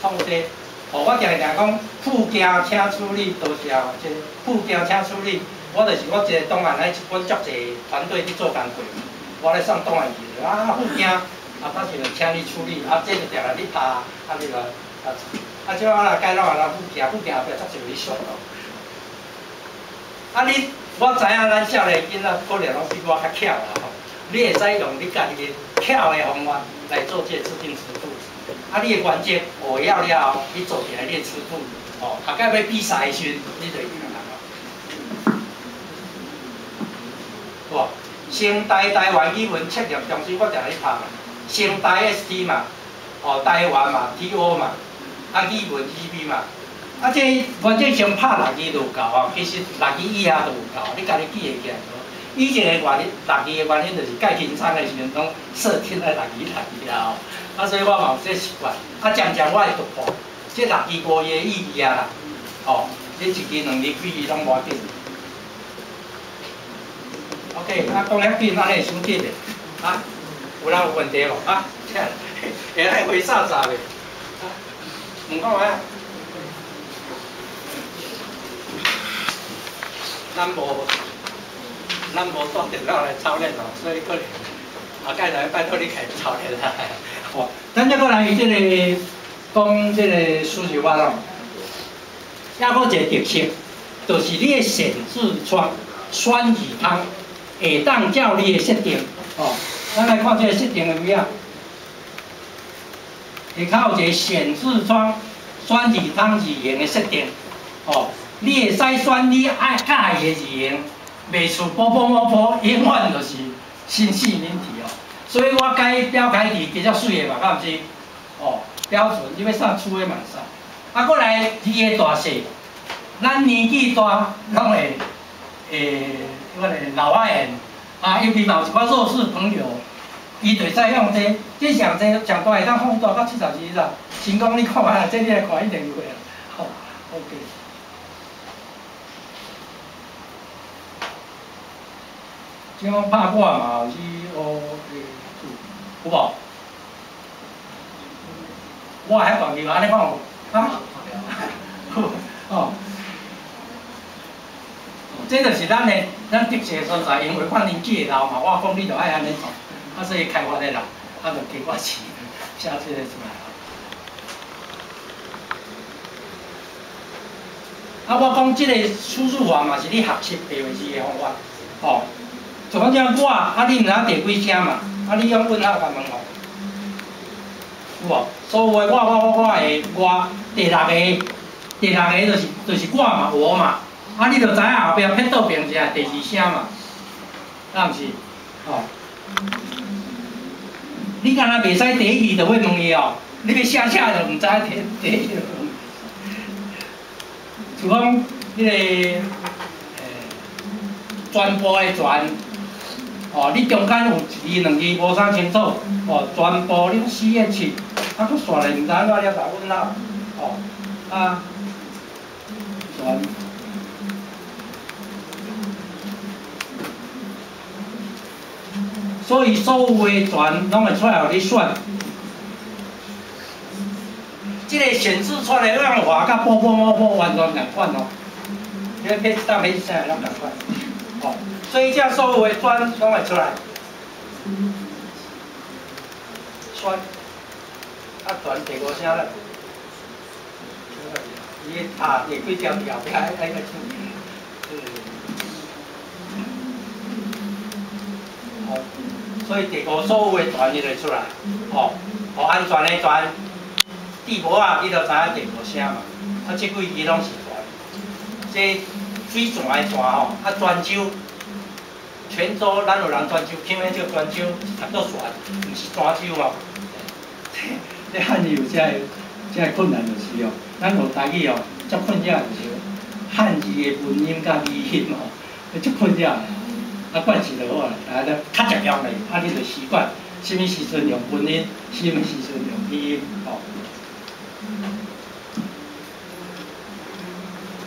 创这个？哦，我定定讲，附件请处理，多谢哦。这附件请处理，我就是我一个档案，阮足济团队去做工课，我咧送档案去，啊附件，啊到时就请你处理，啊这就定来你拍，啊你就啊，啊这我若改落来，附件附件后壁足济你选咯。啊你，我知影咱少年囡仔可能拢比我较巧啦吼。你会使用你家己的巧的方法来做这个自定词库，啊，你的原则学晓了后，你做起来你的词库，哦，下摆欲比赛的时阵，你就会赢人咯。哇，成大台湾语文测验中心，我定咧拍嘛，成大 ST 嘛，哦，台湾嘛，TO 嘛，啊，语文 GB 嘛，啊，这原则上拍六字就有够啊，其实六字以下就有够，你家己记会起来。以前的原因，六字的原因就是盖轻松的时阵，拢设定在六字六字啦吼。啊，所以我嘛有这习惯。啊，渐渐我会突破，这六字五字的意义啊啦，吼，你一字、两字、几字拢无要紧。OK，啊，讲遐紧，按呢会伤紧的，啊，有人有问题无？啊，会来回煞煞袂？啊，问看觅啊。咱无。咱无带电脑来操练哦，所以可能后盖来拜托你开操练啦。哦，咱再过来这个讲这个输入法哦，抑阁一个特色，就是你的显示窗选字窗会当照你的设定哦。咱来看这个设定的位啊，下跤有一个显示窗选字通字形的设定，哦，你会使选你爱佮意的字形，袂输波波某波，永远就是新细明体哦。所以我改标楷体比较媠的嘛，敢毋是？哦，标准你欲啥粗的嘛会使。啊，阁来字的大细，咱年纪大，拢会迄个老花眼，啊，尤其嘛有一寡弱势朋友，伊就会使用这，这上济上大会当放大到72啦。成功你看觅，这你来看一定有的。好，OK。这讲拍我嘛是学字，有无？我遐大字，按呢讲有？啊？哦。这就是咱的咱特色所在，因为看年纪会老嘛，我讲你就爱按呢做，啊，所以开发的人，啊，就加我钱写这个出来。啊，我讲这个输入法嘛是你学习白话字的方法，吼。就讲这我，啊，你毋知影第几声嘛？啊，你用问号共问吼，有无？所有的我我我我的我，第六个，第六个就是我嘛，我嘛。啊，你就知影后壁撇倒边是第二声嘛，敢毋是？吼，你敢若袂使第一字就欲问伊哦，你欲写写就毋知第一字。就讲彼个全部的全，哦，你中间有一字两字无啥清楚，哦，全部你四个七，啊，阁煞来毋知按怎了打问号，哦，啊，全。所以所有的全拢会出来予你选。这个显示出来的话，佮波波某波完全仝款哦。你个撇当撇啥拢仝款，哦。所以这所有的选拢会出来。选，啊，全第五声啦。伊啊，第几条条，爱爱个清。哦，所以第五所有的全伊就会出来，哦，哦，安全的全。地无啊，你就知影第五声嘛。啊，这几支拢是泉，这水泉的泉吼，啊，泉州，泉州，咱有人泉州，起码这个泉州是读做泉，毋是泉州哦。这汉语有这个困难就是哦，咱学台语哦，足困扰就是汉字的文音佮语音吼，足困扰的。啊，惯势就好啦，啊，较常用咧，啊，你就习惯，啥物时阵用文音，啥物时阵用语音，吼。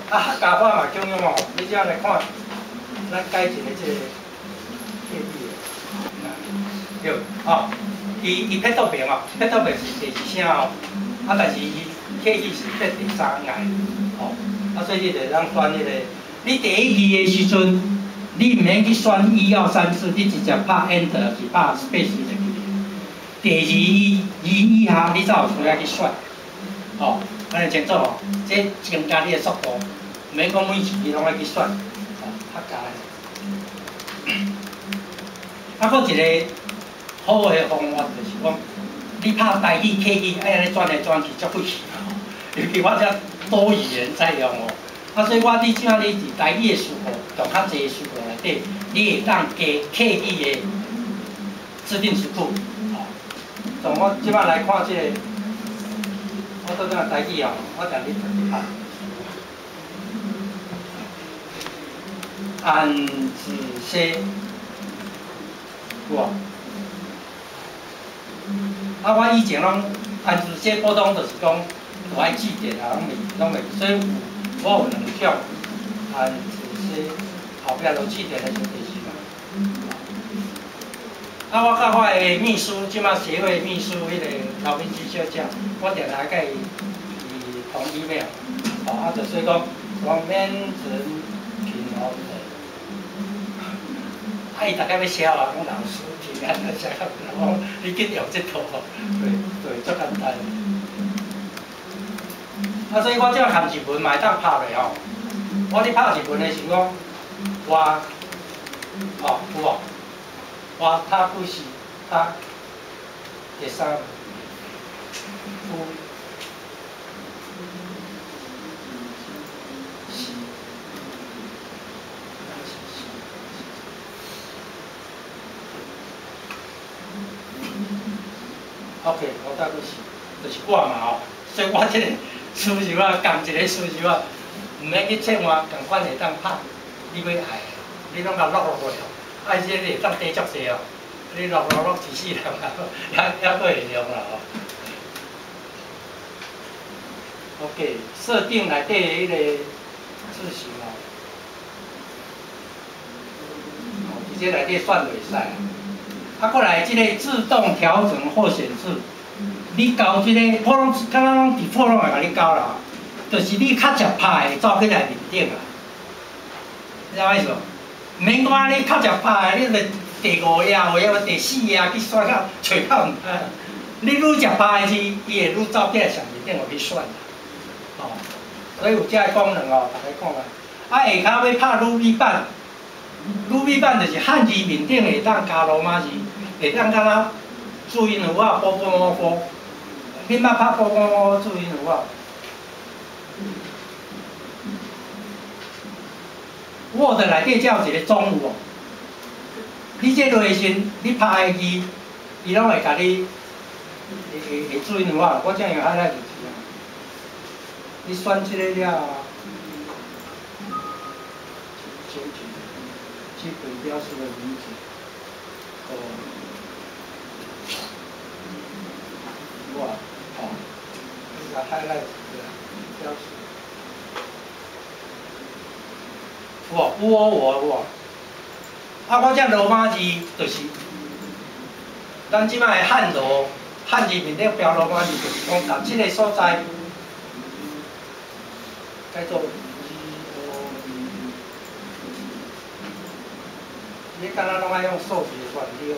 啊，客家话嘛共样哦，你这样来看，咱改一个这个客语的，对，哦，伊撇倒边哦，撇倒边是第二声哦，啊，但是伊客语是撇第三个，哦，啊，所以你就会当选彼个，你第一字的时阵，你毋免去选一二三四，你直接拍 Enter 是拍 Space 就去。第二字以下，你才有需要去选，哦，按呢清楚无？这增加你的速度。毋免讲每一字拢爱去选，哦，较加的。啊，阁一个好的方法就是讲，你拍台语、客语，爱按呢转来转去，足费气吼。尤其我遮多语言在用哦，啊，所以我伫这你伫台语的词库，用较济词库内底，你会当加客语的自定词库，吼。从我这摆来看这个，我倒转台语哦，我定咧特别拍。安子西，有无？啊，我以前拢安子西普通就是讲，有爱字典啊，拢袂，所以有我有两种安子西，后壁落字典的是第四嘛。啊，我佮我的秘书，这马协会秘书彼个刘敏芝小姐，我定定佮伊通 email，哦，啊，就所以讲，讲免存平哦。啊！伊逐摆欲写我，讲老师平安啊，写较我讲你紧用这套吼，对对，足简单。啊，所以我这含日文嘛会当拍落吼。我咧拍日文的时讲，我，哦，有无？我他不是他第三夫，四，OK，五搭阁四，就是我嘛吼，所以我這個輸入法，仝一個輸入法，毋免去切換，仝款會當拍你欲愛的，你攏共錄落去哦，啊，這個會當短足濟哦，你錄錄錄一世人啊，猶閣會用啦吼。OK，設定內底的彼個字型哦，哦，佇這內底選就會使。啊，閣來這个自動調整候選字，你校這個，普攏敢若攏 default 攏會共你校啦，就是你較捷拍會走起來面頂啊，你知影意思無？毋免講你較捷拍的，你著第五頁或者第四頁去選較揣較毋知。你愈捷拍的字，伊會愈走起來上面頂予你選啦，哦，所以有這个功能哦，逐家講啊。啊，下跤欲拍魯米版，魯米版就是漢字面頂會當加羅馬字。會當敢若注音符號，波波摸波，你捌拍波波摸注音符號？Word 內底才有一個總有無？你這落時，你拍的字，伊攏會共你會注音符號。我這樣highlight就是啊。你選這個了，基本標示的名字，哦。哇，吼，你共 highlight 一下，標示。有無？有哦，有哦，有哦。啊，我這羅馬字就是，咱這擺的漢羅漢字面頂標羅馬字，就是講佇這个所在，改做 G O V。你敢若攏愛用數字的原理哦。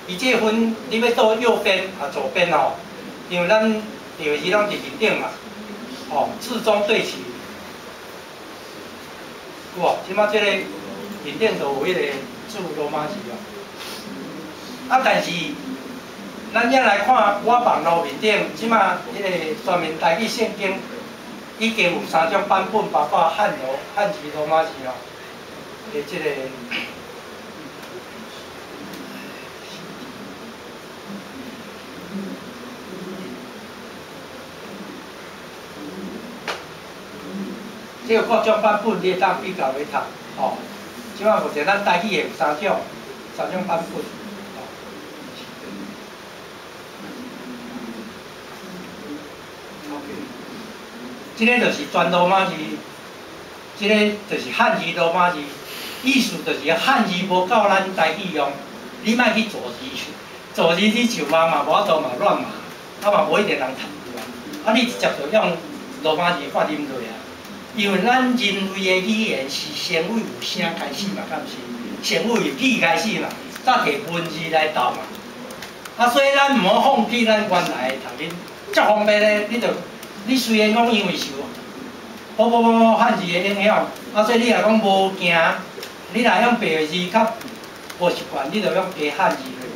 伊這分你欲倒右邊啊左邊吼，因為咱第二字攏佇面頂嘛，吼，置中對齊，有無？這擺這個面頂就有彼個注羅馬字哦。啊，但是咱遮來看，我網路面頂這擺彼個全面台語聖經已經有三種版本，包括漢羅、漢字羅馬字哦，的這個。這個各種版本你會當比較來讀，吼。這擺目前咱台語的有三種，三種版本，吼。OK，這个就是全羅馬字，這个就是漢字羅馬字，意思就是漢字無夠咱台語用，你莫去造字，造字你上網嘛無法度嘛亂碼，啊嘛無一定人讀著啊，啊你直接就用羅馬字發音落啊。因為咱人類的語言是先為有聲開始嘛，敢毋是？先為有語開始嘛，才摕文字來鬥嘛。啊，所以咱毋好放棄咱原來的讀音，足方便咧。你就你雖然講因為受波波波漢字的影響，啊，所以你若講無行，你若用白字較無習慣，你就用加漢字落。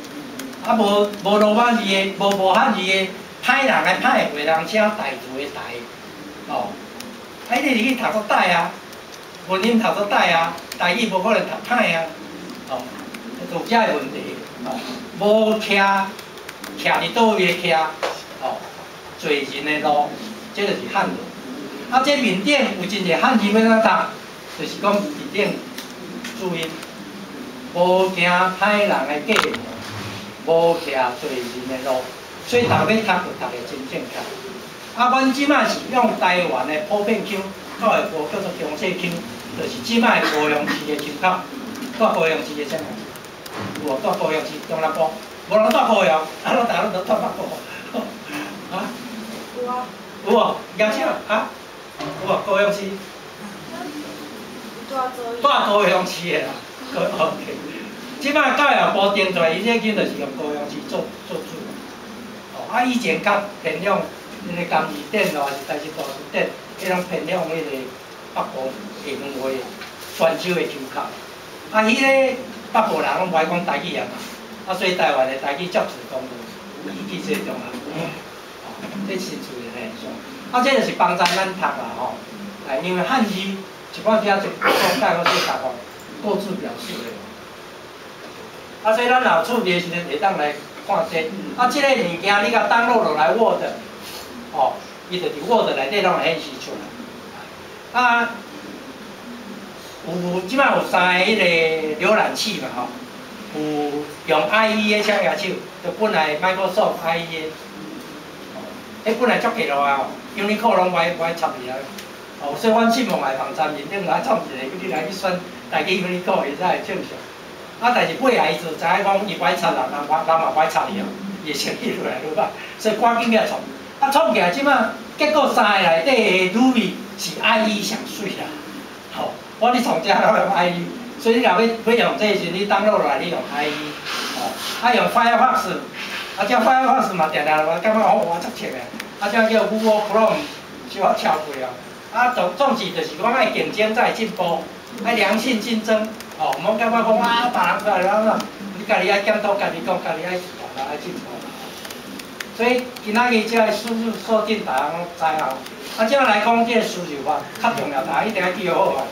啊，無無羅馬字的，無無漢字的，歹人的歹，話人寫大字的大，哦。啊！你入去讀做歹啊，文音讀做歹啊，台語無可能讀歹啊，哦，就有這个問題，哦，無徛徛佇佗位的徛，哦，做人的路，這就是漢字。啊，這面頂有真濟漢字欲按怎讀，就是講面頂注音，無行歹人的計謀，無徛做人的路，所以逐个欲讀就讀會真正確。啊，阮這擺是用台灣的普遍腔，教育部叫做強勢腔，就是這擺高雄市的腔口，住高雄市的啥人？有無？住高雄市中南部，無人住高雄，啊，攏逐家攏住北部。啊？有啊。有無？舉手啊？有無？高雄市？住高雄市的啦。OK。這擺教育部定出來，伊這腔就是用高雄市做做主。哦，啊，以前較偏向。因為江字典咯，還是台式大字典，彼種偏向彼個北部下方話，泉州的腔口。啊，彼个北部人攏無愛講台語啊嘛，啊，所以台灣的台語接觸講有意見這種啊，哦，這是自然現象。啊，這就是幫助咱讀啦吼，哎，因為漢字一般遮就講解我說讀吼，各自表示的。啊，所以咱若有趣味的時陣，會當來看這。啊，這個物件你共 download 落來 Word，哦，伊就佇 Word 內底攏會顯示出來。啊，有這擺有三個彼個瀏覽器嘛吼，有用 IE 的雙舉手，就本來 Microsoft IE 的，哦，彼本來足低落啊，Unicode 攏無愛無愛插入來，哦，所以阮新聞的網站面頂來創一個，你來去選台語 Unicode 會才會正常。啊，但是尾仔伊就知影講伊無愛插人，人人嘛無愛插伊哦，伊會先去落來落來，所以趕緊來創。啊，創起來這擺結果三个內底的 Ruby 是 IE 上媠啦，吼，我咧創遮攏用 IE，所以你若欲欲用這個時，你 download 落來你用 IE，吼，啊用 Firefox，啊這 Firefox 嘛定定我感覺講哇足穿的，啊這叫 Google Chrome 小可超過哦，啊總總之就是講愛競爭才會進步，愛良性競爭，吼，毋好感覺講啊別人出來怎怎，你家己愛檢討，家己講，家己愛愛進步。所以今仔日這个輸入設定，大家攏知吼。啊，這來講，這个輸入法較重要，大家一定愛記好啊。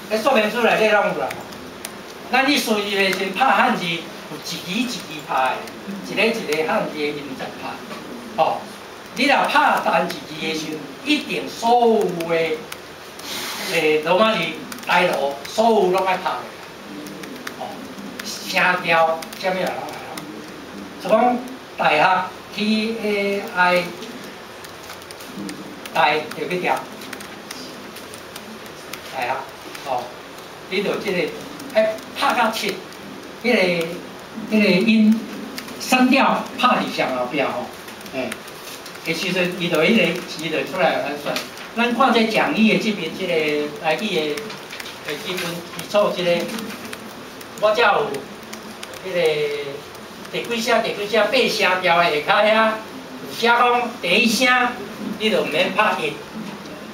咧說明書內底攏有啦。咱咧輸入的時陣拍漢字，有一字一字拍的，一个一个漢字的音節拍。吼，你若拍單一字的時陣，一定所有的羅馬字、台羅，所有攏愛拍。聲調，啥物也攏愛曉。就講大學 T A I 大對不對？大學，哦，你就這個愛拍甲切，彼個音聲調拍佇上後壁吼，欸，彼時陣伊就彼個字就出來予咱選。咱看這講義的這邊這個台語的的基本基礎這個。我遮有彼个第幾聲、第幾聲、八聲調的下跤遐，有寫講第一聲，你就毋免拍一，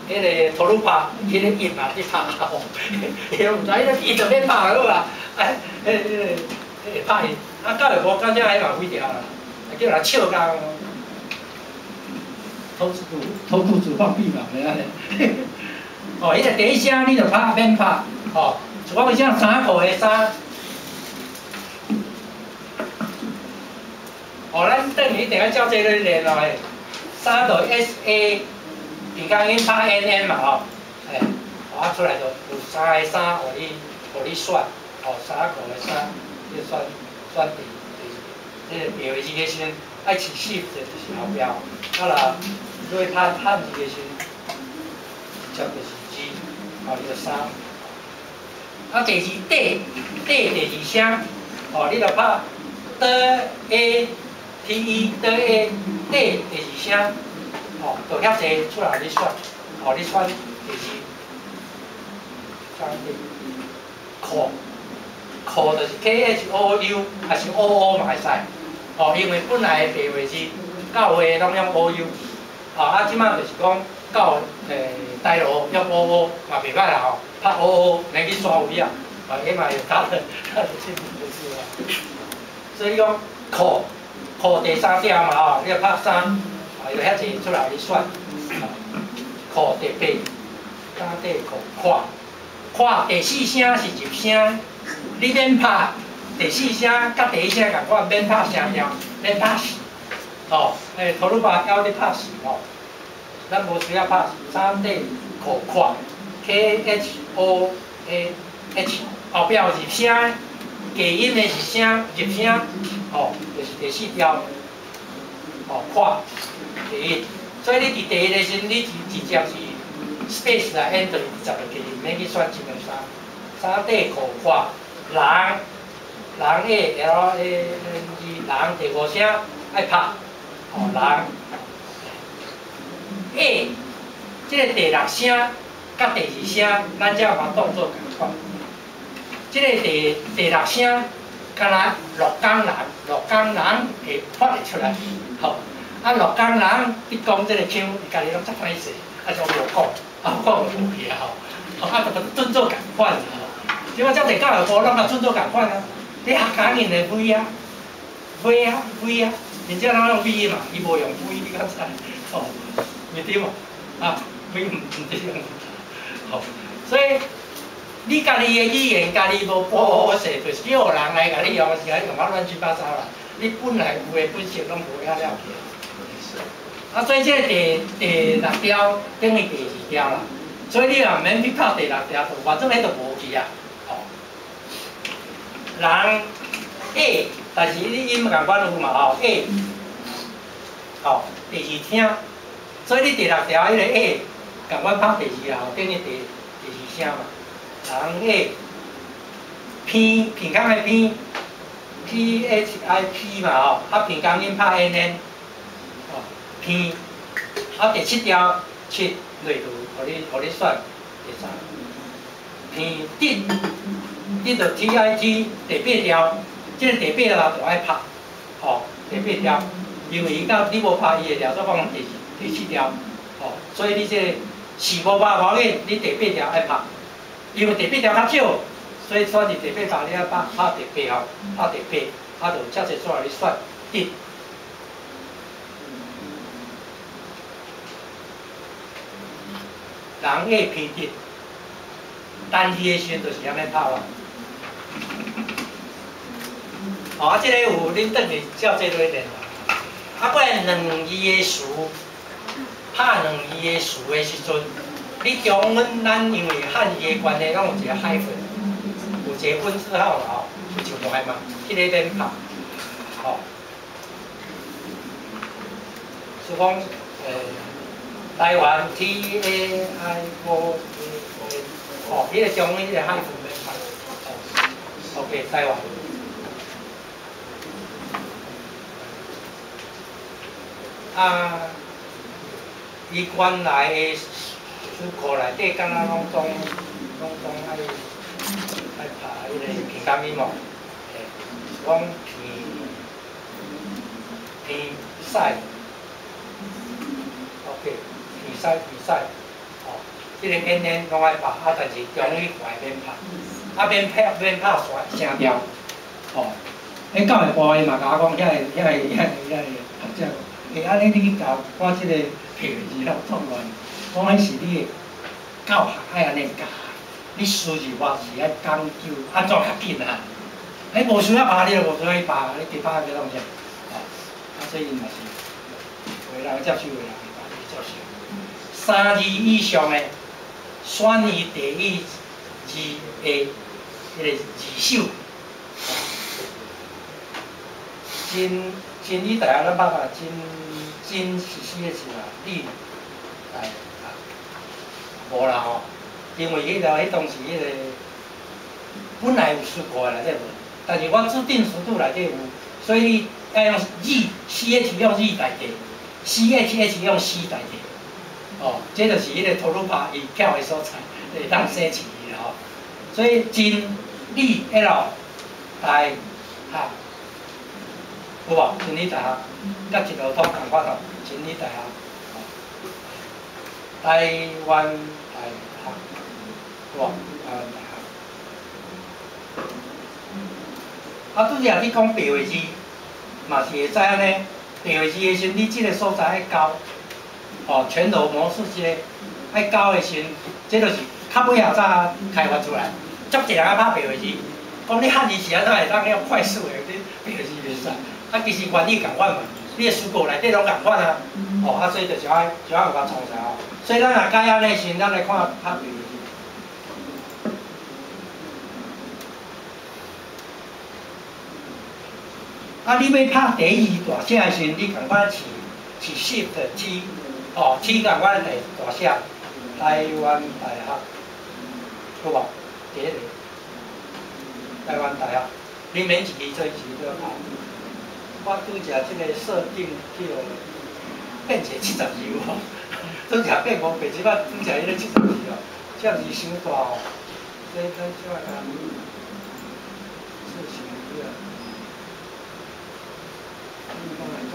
彼个吐魯拍，彼个一嘛去拍吼，伊毋知，彼个一就免拍好啊，啊，彼个彼个拍一，啊，教育部感覺彼嘛毀掉啦，叫人笑甲脫褲脫褲子放屁嘛，袂按呢。哦，彼个第一聲你就拍免拍，吼，像講像衫褲的衫。哦，咱等於一定愛照這个練落去，衫就 S A，平仄音拍 N N 嘛吼，欸，啊出來就有三个衫，予你選，哦，衫褲的衫，你選選佇佇這個標的字的時陣，愛飼 shift 就是後壁，啊若你拍漢字的時陣，直接就是字，哦，你就衫。啊，第二底底第二聲，哦，你就拍 D A T E D A 底第二聲，哦，就遐濟出來你選，哦，你選第二，三底，褲褲就是 K H O U，還是 O O 嘛會使，哦，因為本來的白話字教會攏用 O U，哦，啊，這擺就是講到台羅用 O O 嘛袂歹啦吼，拍 O O 免去刷位啊，啊，彼嘛會打得打得清楚就是啦。所以講褲褲第三點嘛吼，你要拍三，啊，有遐濟出來你選，褲第八，三底褲看，看第四聲是入聲，你免拍第四聲佮第一聲仝款，免拍聲調，免拍四，吼，吐魯巴教你拍四吼，咱無需要拍四，三底褲看，K H O A H，後壁有入聲，低音的是聲入聲，吼，就是第四調，吼，看第一，所以你佇第一的時陣，你直接是 space 來 enter 直接就去，毋免去選一兩三，三底褲看，人，人 A L A N G，人第五聲愛拍，吼，人 A，這個第六聲佮第二聲，咱才嘛當做仝款。這個第六聲，敢若鹿港人，鹿港人會發會出來，吼。啊，鹿港人佇講這個腔，伊家己攏足歹勢，啊，就無講，啊，我有去啊吼，啊，就准做仝款吼。即摆遮济教育部拢嘛准做仝款啊，你客家音的 V 啊，V 啊，V 啊，𪜶遮拢用 V 嘛，伊無用 V，你敢知？吼，毋對無？啊，V 毋對用，吼，所以你家己的語言，家己無保好勢，就是叫人來共你用，是共用啊亂七八糟啦。你本來有的本色攏無遐了去。啊，所以這個第六條等於第二條啦。所以你也毋免去拍第六條，就反正彼就無去啊。吼，人 A，但是你音仝款有嘛吼 A，吼第二聲，所以你第六條彼個 A，仝款拍第二條，等於第二聲嘛。人 A，偏偏空的偏，P H I P 嘛吼，啊平仝音拍 N N，吼偏，啊第七條七落就予你選第三，偏得，得就 T I T 第八條，這個第八條就愛拍，吼第八條，因為伊到你無拍伊會掠做講第七條，吼，所以你這個是無拍無要緊，你第八條愛拍。因為第八條較少，所以選佇第八條你愛拍拍第八號，拍第八，啊就遮濟紙來你選得。人愛偏得，單字的時陣就是按呢拍啊。哦，啊，這個有恁轉去照這個練。啊，過來兩字的詞，拍兩字的詞的時陣。你中文咱因為漢字的關係，攏有一個 hyphen，有一個分字號啦吼，有一段嘛，彼個免拍，吼。是講，台灣 T A I O A N，吼，彼個中文彼個 hyphen 免拍，吼。OK，台灣。啊，伊原來的書庫內底，敢若攏總愛拍彼個平仝音無？是講鼻鼻屎，OK，鼻屎鼻屎，吼，這個 N N 攏愛拍，啊，但是中語看免拍，啊免拍聲調，吼。彼教育部伊嘛共我講，遐個學者，欸，按呢你去教我這個白字了作亂，講彼是你的教學愛按呢教，你輸入法是愛講究，按怎較緊啊？你無需要拍，你就無需要去拍，你加拍欲創啥？吼，啊，所以嘛是，有的人接受，有的人袂接受。三字以上的，選伊第一字的彼個字首。真真理大學咱捌啊，真真是四個字啊，理大學無啦吼，因為彼個彼當時彼個本來有詞庫內底無，但是我指定程度內底有，所以愛用 Z，C H 用 Z 代替，C H H 用 C 代替，哦，這就是彼個圖魯帕伊巧的所在，會當寫字啦吼。所以真理 L 大學。有無？真理大學，佮一路通仝款吼，真理大學，台灣大學，有無？台灣大學。啊，拄才你講白話字，嘛是會使按呢。白話字的時陣，你這個所在愛交，哦，全羅模式這個愛交的時陣，這就是較尾仔才開發出來。足濟人愛拍白話字，講你漢字是按怎會當遐快速的，你白話字袂使。啊，其實原理仝款嘛，你的詞庫內底攏仝款啊，哦，啊，所以就是愛有共創出來吼。所以咱若改按呢時陣，咱來看拍白話字。啊，你欲拍第一字大寫的時陣，你仝款試 Shift T，哦，T 仝款大寫，台灣大學，有無？第一個，台灣大學，你免一字做一字都拍。我拄才這個設定去予變成72有無？拄才變500，這擺拄才彼個72哦，這字傷大哦，這咱這擺共設成這個，你講來做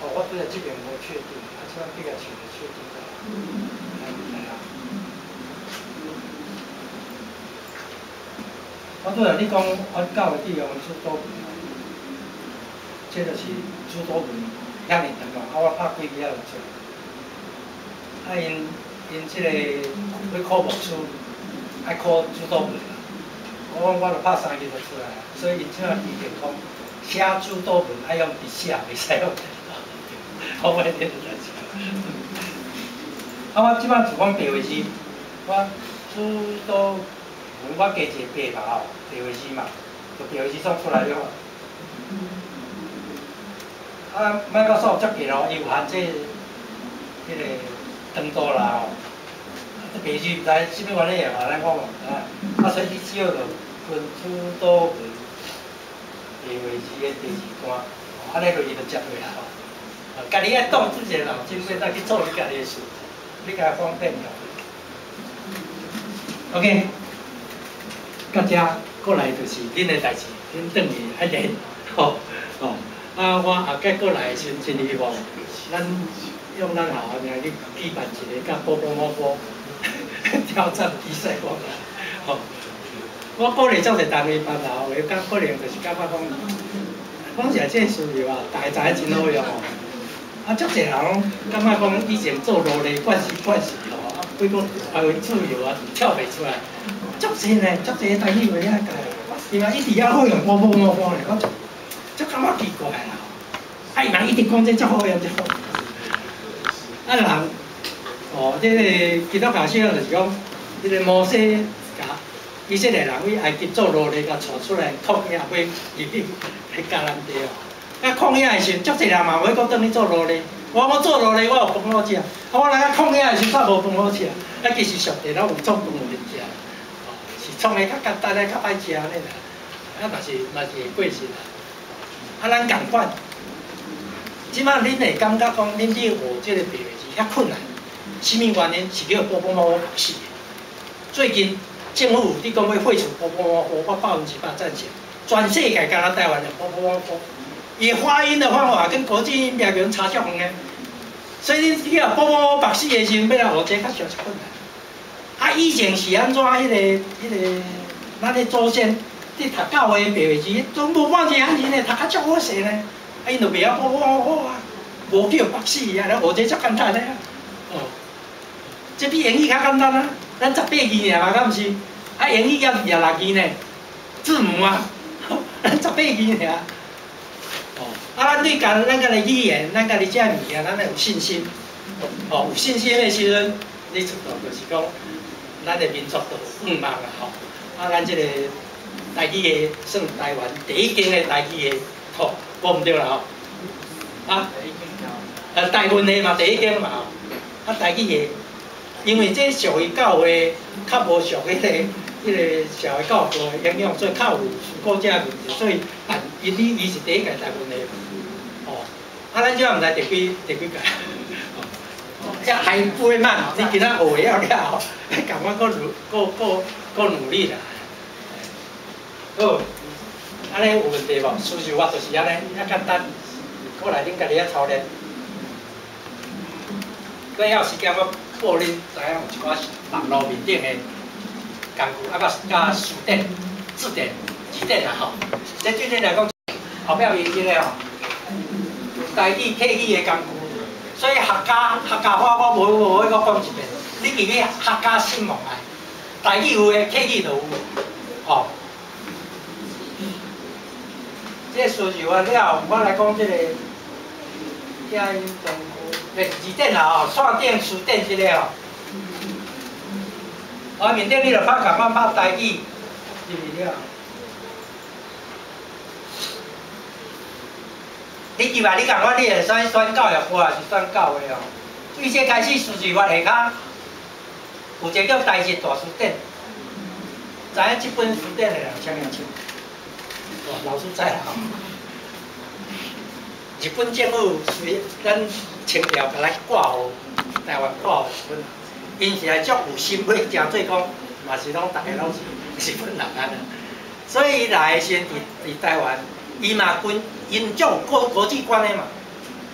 哦，我拄拄才這邊無確定，啊，這擺比較像確定了。來來啊！我拄才你講佛教的地方主導文，這就是主導文遐爾長哦，啊，我拍幾支仔就出。啊，𪜶這個欲考牧師，愛考主導文。我講我著拍三支就出來，所以𪜶這擺規定講寫主導文愛用筆寫，袂使用電腦。我袂電腦寫。啊，我這擺就講白話字，我主導文我加一個白嘛吼，白話字嘛，就白話字總出來了。啊，莫閣數足濟咯，伊有限制彼個長度啦吼。啊，這白字毋知啥物原理嘛，咱講嘛毋知。啊，所以你只好就分主導文白話字的第二段，按呢落伊就接落來吼。家己愛動自己的腦筋，再去做你家己的事，你家方便了。OK，到遮過來就是恁的代誌，恁轉去愛練，吼吼。啊，我後蓋過來的時陣，真希望咱用咱學校名去舉辦一個佮波波摸波挑戰比賽，我吼。我鼓勵足濟單位辦啦，有感可能就是感覺講，講實在，這個事業啊，大家知影真好用哦。啊，足濟人攏感覺講以前做奴隸慣勢慣勢吼，啊，幾講發揮自由啊，跳袂出來。足濟呢，足濟台語話遐教，伊嘛一直猶好用波波摸波呢，我足足感覺奇怪啦。啊，伊嘛一直講這足好用，足好。啊人，哦，這個基督教信仰就是講，這個摩西共以色列人為埃及做奴隸，共帶出來曠野，欲入去彼迦南地哦。啊，曠野的時陣，足濟人嘛欲閣轉去做奴隸。我做奴隸，我有飯好食。啊，我來到曠野的時陣，煞無飯好食。啊，其實上帝攏有創飯予恁食，哦，是創的較簡單的、較歹食按呢啦。啊，嘛是會過時啦。啊，咱仝款，這擺恁會感覺講，恁咧學這個白話字遐困難，啥物原因？是叫波波貓死的。最近政府有佇講欲廢除波波貓波，我100%贊成。全世界敢若台灣的波波貓波，伊發音的方法跟國際音標準差足遠的，所以恁去予波波貓縛死的時陣，欲來學這較少困難。啊，以前是按怎？彼個，咱的祖先佇讀教會白話字，總無半字漢字呢，讀較足好勢呢。啊，𪜶就袂曉波波貓波啊，無去予縛死啊，來學這足簡單的啊。哦，這比英語較簡單啊，咱18字爾嘛，敢毋是？啊，英語猶26字呢，字母啊，咱十八字爾。哦，啊，咱對家咱家己語言，咱家己這物件，咱愛有信心。哦，有信心的時陣，你出道就是講，咱的民族就有向望啦吼。啊，咱這個台語的算台灣第一間的台語的，吼，無毋對啦吼。啊，台灣的嘛第一間嘛吼。啊，台語的，因為這屬於教會，較無屬彼個社會教育的影響，所以較有思考這個問題，所以辦伊伊是第一屆台灣的，哦，啊，咱這毋知第幾屆，哦，這還不會慢，你今仔學會了了後，共我閣努閣閣閣努力啦。好，按呢有問題無？事實我就是按呢，遐簡單，過來恁家己遐操練。閣還有時間，我報恁知影有一寡網路面頂的工具，啊，佮詞典、字典、字典啦吼。這對恁來講，後壁面這個吼，有台語、客語的工具，所以客家話我無無欲閣講一遍。你記去客家新聞來，台語有的，客語就有的，吼。這個輸入法了，我來講這個聽音工具，對，字典啦吼，線頂詞典這個吼。我面頂你著拍仝款拍台語入去了。你入來，你仝款你會使選教育部，還是選教會哦？對這開始輸入法下跤，有一個叫台日大辭典，知影這本辭典的人請舉手。哦，老師知啦吼。日本政府隨咱清朝共咱掛予台灣掛予日本，𪜶是來足有心欲成做講，嘛是攏逐个攏是日本人按呢。所以伊來的時陣，佇台灣，伊嘛跟𪜶足有國際觀的嘛。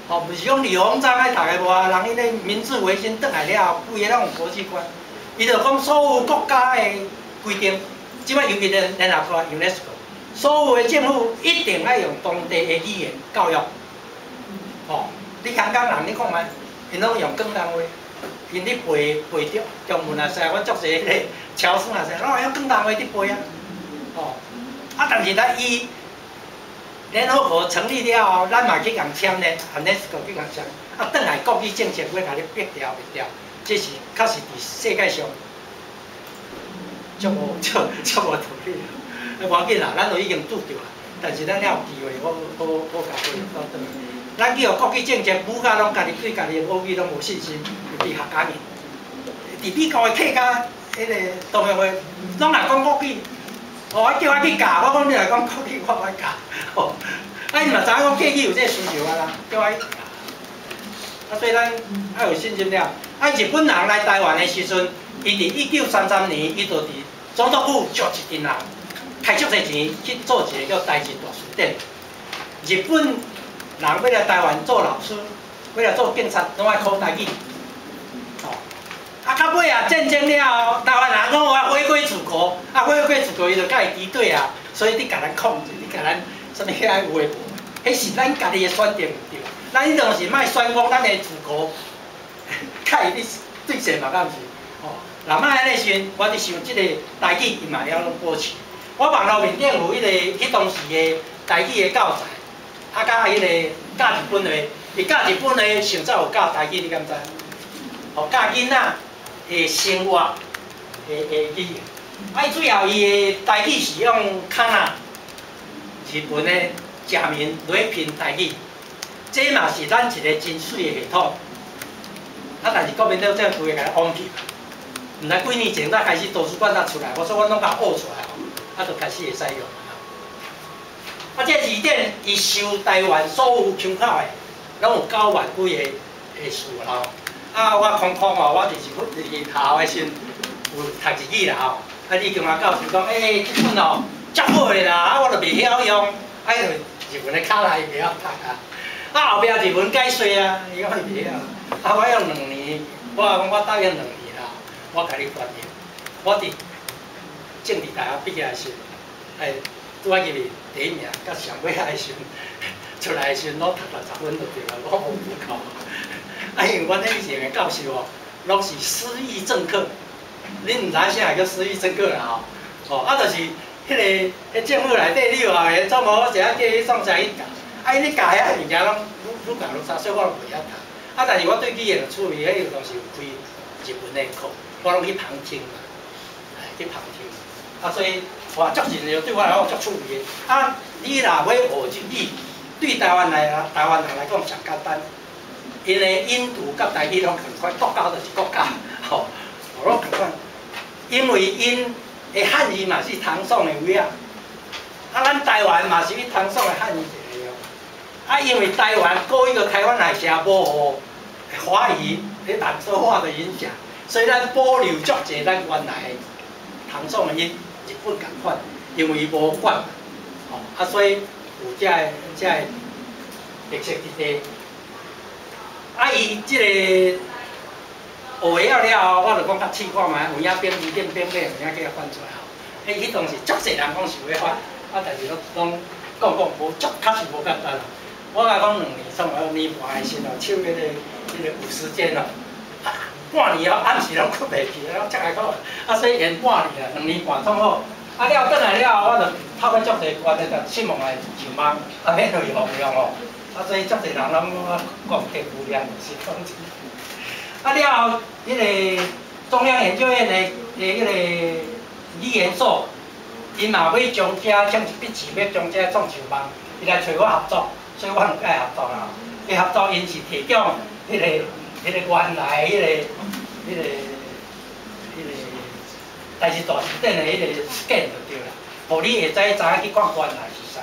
吼，毋是講李鴻章愛讀的無啊，人彼个明治維新轉來了後，規个攏有國際觀。伊就講所有國家的規定，這擺尤其聯合國 UNESCO，所有的政府一定愛用當地的語言教育。吼，你香港人你看覓，𪜶攏用廣東話，𪜶咧背背中文也使，阮足濟彼个僑生也使，攏會用廣東話佇背啊。吼，啊，但是咱伊聯合國成立了後，咱嘛去共簽咧，UNESCO 去共簽，啊，轉來國語政策欲共你逼掉逼掉，這是確實佇世界上足無足足無道理。啊，無要緊啦，咱都已經拄著啦，但是咱還有機會好好好共恢復倒轉來。咱去予國語政策武甲攏家己對家己的母語攏無信心，佇客家人，佇美國的客家彼个同學會，攏若講國語。哦，叫我去教，我講你若講國語，我無愛教。吼，啊，伊嘛知影講客語有這个需求啊啦，叫我去教。啊，所以咱愛有信心了。啊，日本人來台灣的時陣，伊佇1933年，伊就佇總統府借一陣人，開足濟錢去做一个叫台日大辭典。日本人欲來台灣做老師，欲來做警察，攏愛考台語。吼，啊，到尾啊，戰爭了後，台灣人講我回歸祖國，啊，回歸祖國，伊就佮伊敵對啊，所以你共咱控制，你共咱啥物遐有的無的，彼是咱家己的選擇毋對。咱彼當時莫選講咱的祖國，佮伊咧對峙嘛，敢毋是？吼，若莫按呢時陣，我佇想這个台語，伊嘛會曉攏保持。我網路面頂有彼个彼當時的台語的教材，啊，佮彼个教日本話，伊教日本話上早有教台語，你敢知？吼，教囡仔的生活的語言，啊，伊主要伊的台語是用卡那日文的假名來拼台語，這嘛是咱一个真媠的系統。啊，但是國民黨政府會共咱放棄，毋知幾年前才開始圖書館才出來，我說我攏共學出來吼，啊，就開始會使用。啊，這字典伊收台灣所有腔口的，攏有9萬幾个的字啦。啊，我空空哦，我就是伫學校的時陣有讀日語啦吼。啊，李金華教授講，欸，這本哦，足好的啦，啊，我就袂曉用，啊，因為日文的卡內伊袂曉讀啊。啊，後壁日文解說啊，伊講伊袂曉。啊，我用兩年，我講我答應兩年啦，我共你翻譯。我佇政治大學畢業的時陣，哎，拄仔入去第一名，佮上尾仔的時陣，出來的時陣，攏讀60分就對啦，我無補考。啊，因為阮彼以前的教授哦，攏是失意政客，恁毋知影啥叫失意政客啦吼？哦，啊，就是彼个彼政府內底你有學的總無一下叫伊創啥去教，啊，伊咧教遐物件攏愈愈教愈差，所以我攏袂曉讀。啊，但是我對語言有趣味，彼個當時有開日文的課，我攏去旁聽嘛，哎，去旁聽。啊，所以哇，足真濟對我來講足趣味的。啊，你若欲學日語，對台灣來台灣人來講上簡單。因為印度佮台語攏仝款，國家就是國家，吼，攏仝款。因為𪜶的漢字嘛是唐宋的位啊，啊，咱台灣嘛是比唐宋的漢字一個哦。啊，因為台灣過一個台灣海峽無予華語咧談說話的影響，所以咱保留足濟咱原來唐宋的音，日本仝款，因為伊無管，吼，啊，所以有這个這个特色佇底。啊，伊這个學會曉了後，我就講較試看覓，有影編字典編尾有影叫翻出來吼。欸，彼當時足濟人講想欲翻，啊，但是攏攏講講無足，確實無簡單啦。我共講兩年，創兩年半的時陣哦，手彼个有時間哦，啊，半年哦，暗時攏睏袂去，攏遮個講，啊，所以延半年啊，兩年半創好。啊，了轉來了後，我就透過足濟關的，就上網來上網，啊，免費互用吼。啊，所以足濟人攏講我講客無量，是講真。啊，了後，彼个中央研究院的彼个語言所，𪜶嘛欲將遮將一筆錢欲將遮創上網，伊來揣我合作，所以我著愛合作啦。伊合作，𪜶是提供彼个原來彼个台日大辭典的彼个 scan 就對啦，予你會知知影去看原來是啥。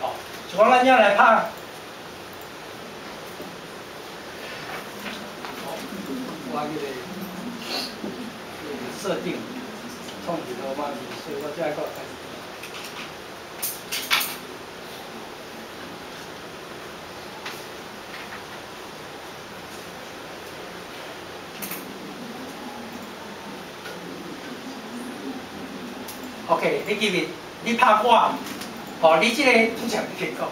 哦，就講咱遮來拍。我彼个設定創一個嘛，所以我才閣開始。OK，你記住，你拍我，哦，你這個拄才去講。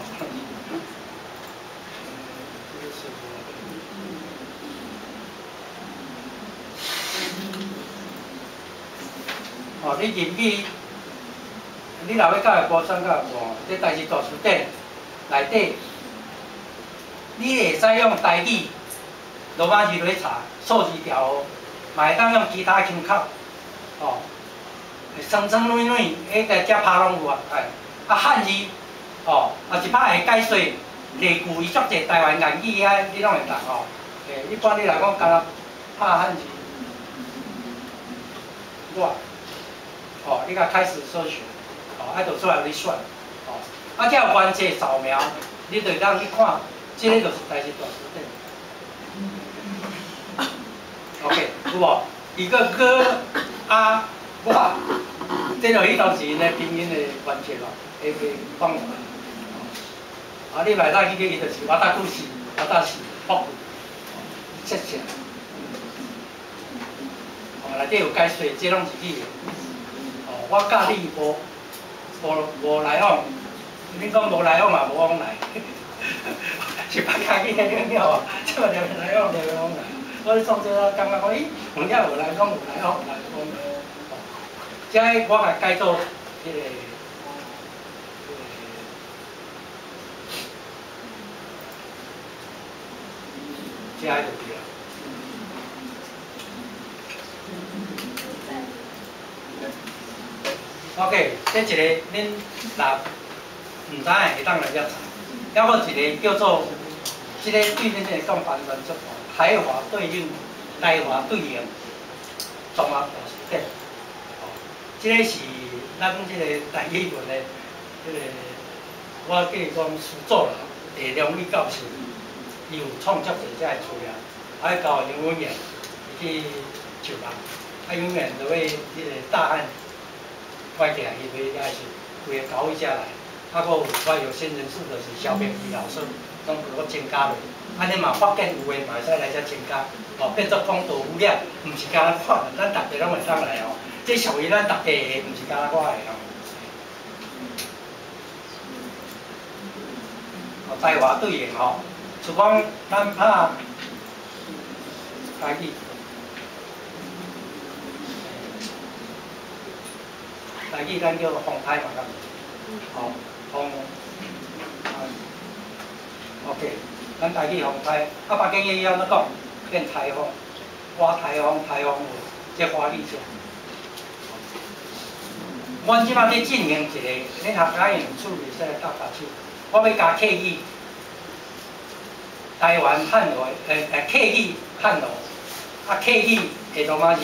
哦，你入去，你若欲教育部选教育部，這台字大辭典內底，你會使用台語羅馬字來查，數字調號，嘛會當用其他腔口，哦，酸酸軟軟，彼個遮拍攏有啊，哎，啊漢字，哦，啊一拍會解說，例句伊足濟台灣言語遐，你攏會當吼。欸，一般你來講，敢若拍漢字，我，哦，你共開始搜尋，哦，啊就出來予你選，哦，啊這原則掃描，你就會當去看，這个就是台字大辭典。OK，有無？伊個哥啊我，這就彼當時𪜶的拼音的原則咯，的方法。啊，你嘛會當去叫伊就是我搭故事，我搭是福，謝謝。哦，內底有解說，這攏是語言。哦，我佮你無來往，恁講無來往嘛無往來，是別家己的了啊，這嘛連來往連往來。我咧創這我感覺講，咦，有影無來講有來往，來往來。哦，這我共改做彼個。這就對了。OK，這一個恁若毋知影會當來遮查。抑閣一個叫做，這個對恁來講完全足台華對應台華對應綜合大辭典。哦，這個是咱這個台語文的，這個我記講蘇祖人鄭良偉教授，伊有創作者這个資料，啊，交杨文彦去就人，啊，杨文彦就欲彼个大汉拐起来，伊欲遐是规个搞一下来，啊，阁有我有心人士就是萧明义老师，拢阁增加落，按呢嘛发现有的嘛会使来遮增加，哦，变做讲道语了，毋是干焦看，咱逐家攏會當來哦，這屬於咱逐家的，毋是干焦我的哦。哦，台華對應吼。就講咱拍台語，台語咱叫風颱嘛，吼，風，OK，咱台語風颱，啊，北京語按怎講？變颱風，刮颱風，颱風有，這華語者。阮這擺佇進行一個，恁學家用處理使來搭搭手，我欲加客語。台灣漢語，客語漢語，啊客語的羅馬字，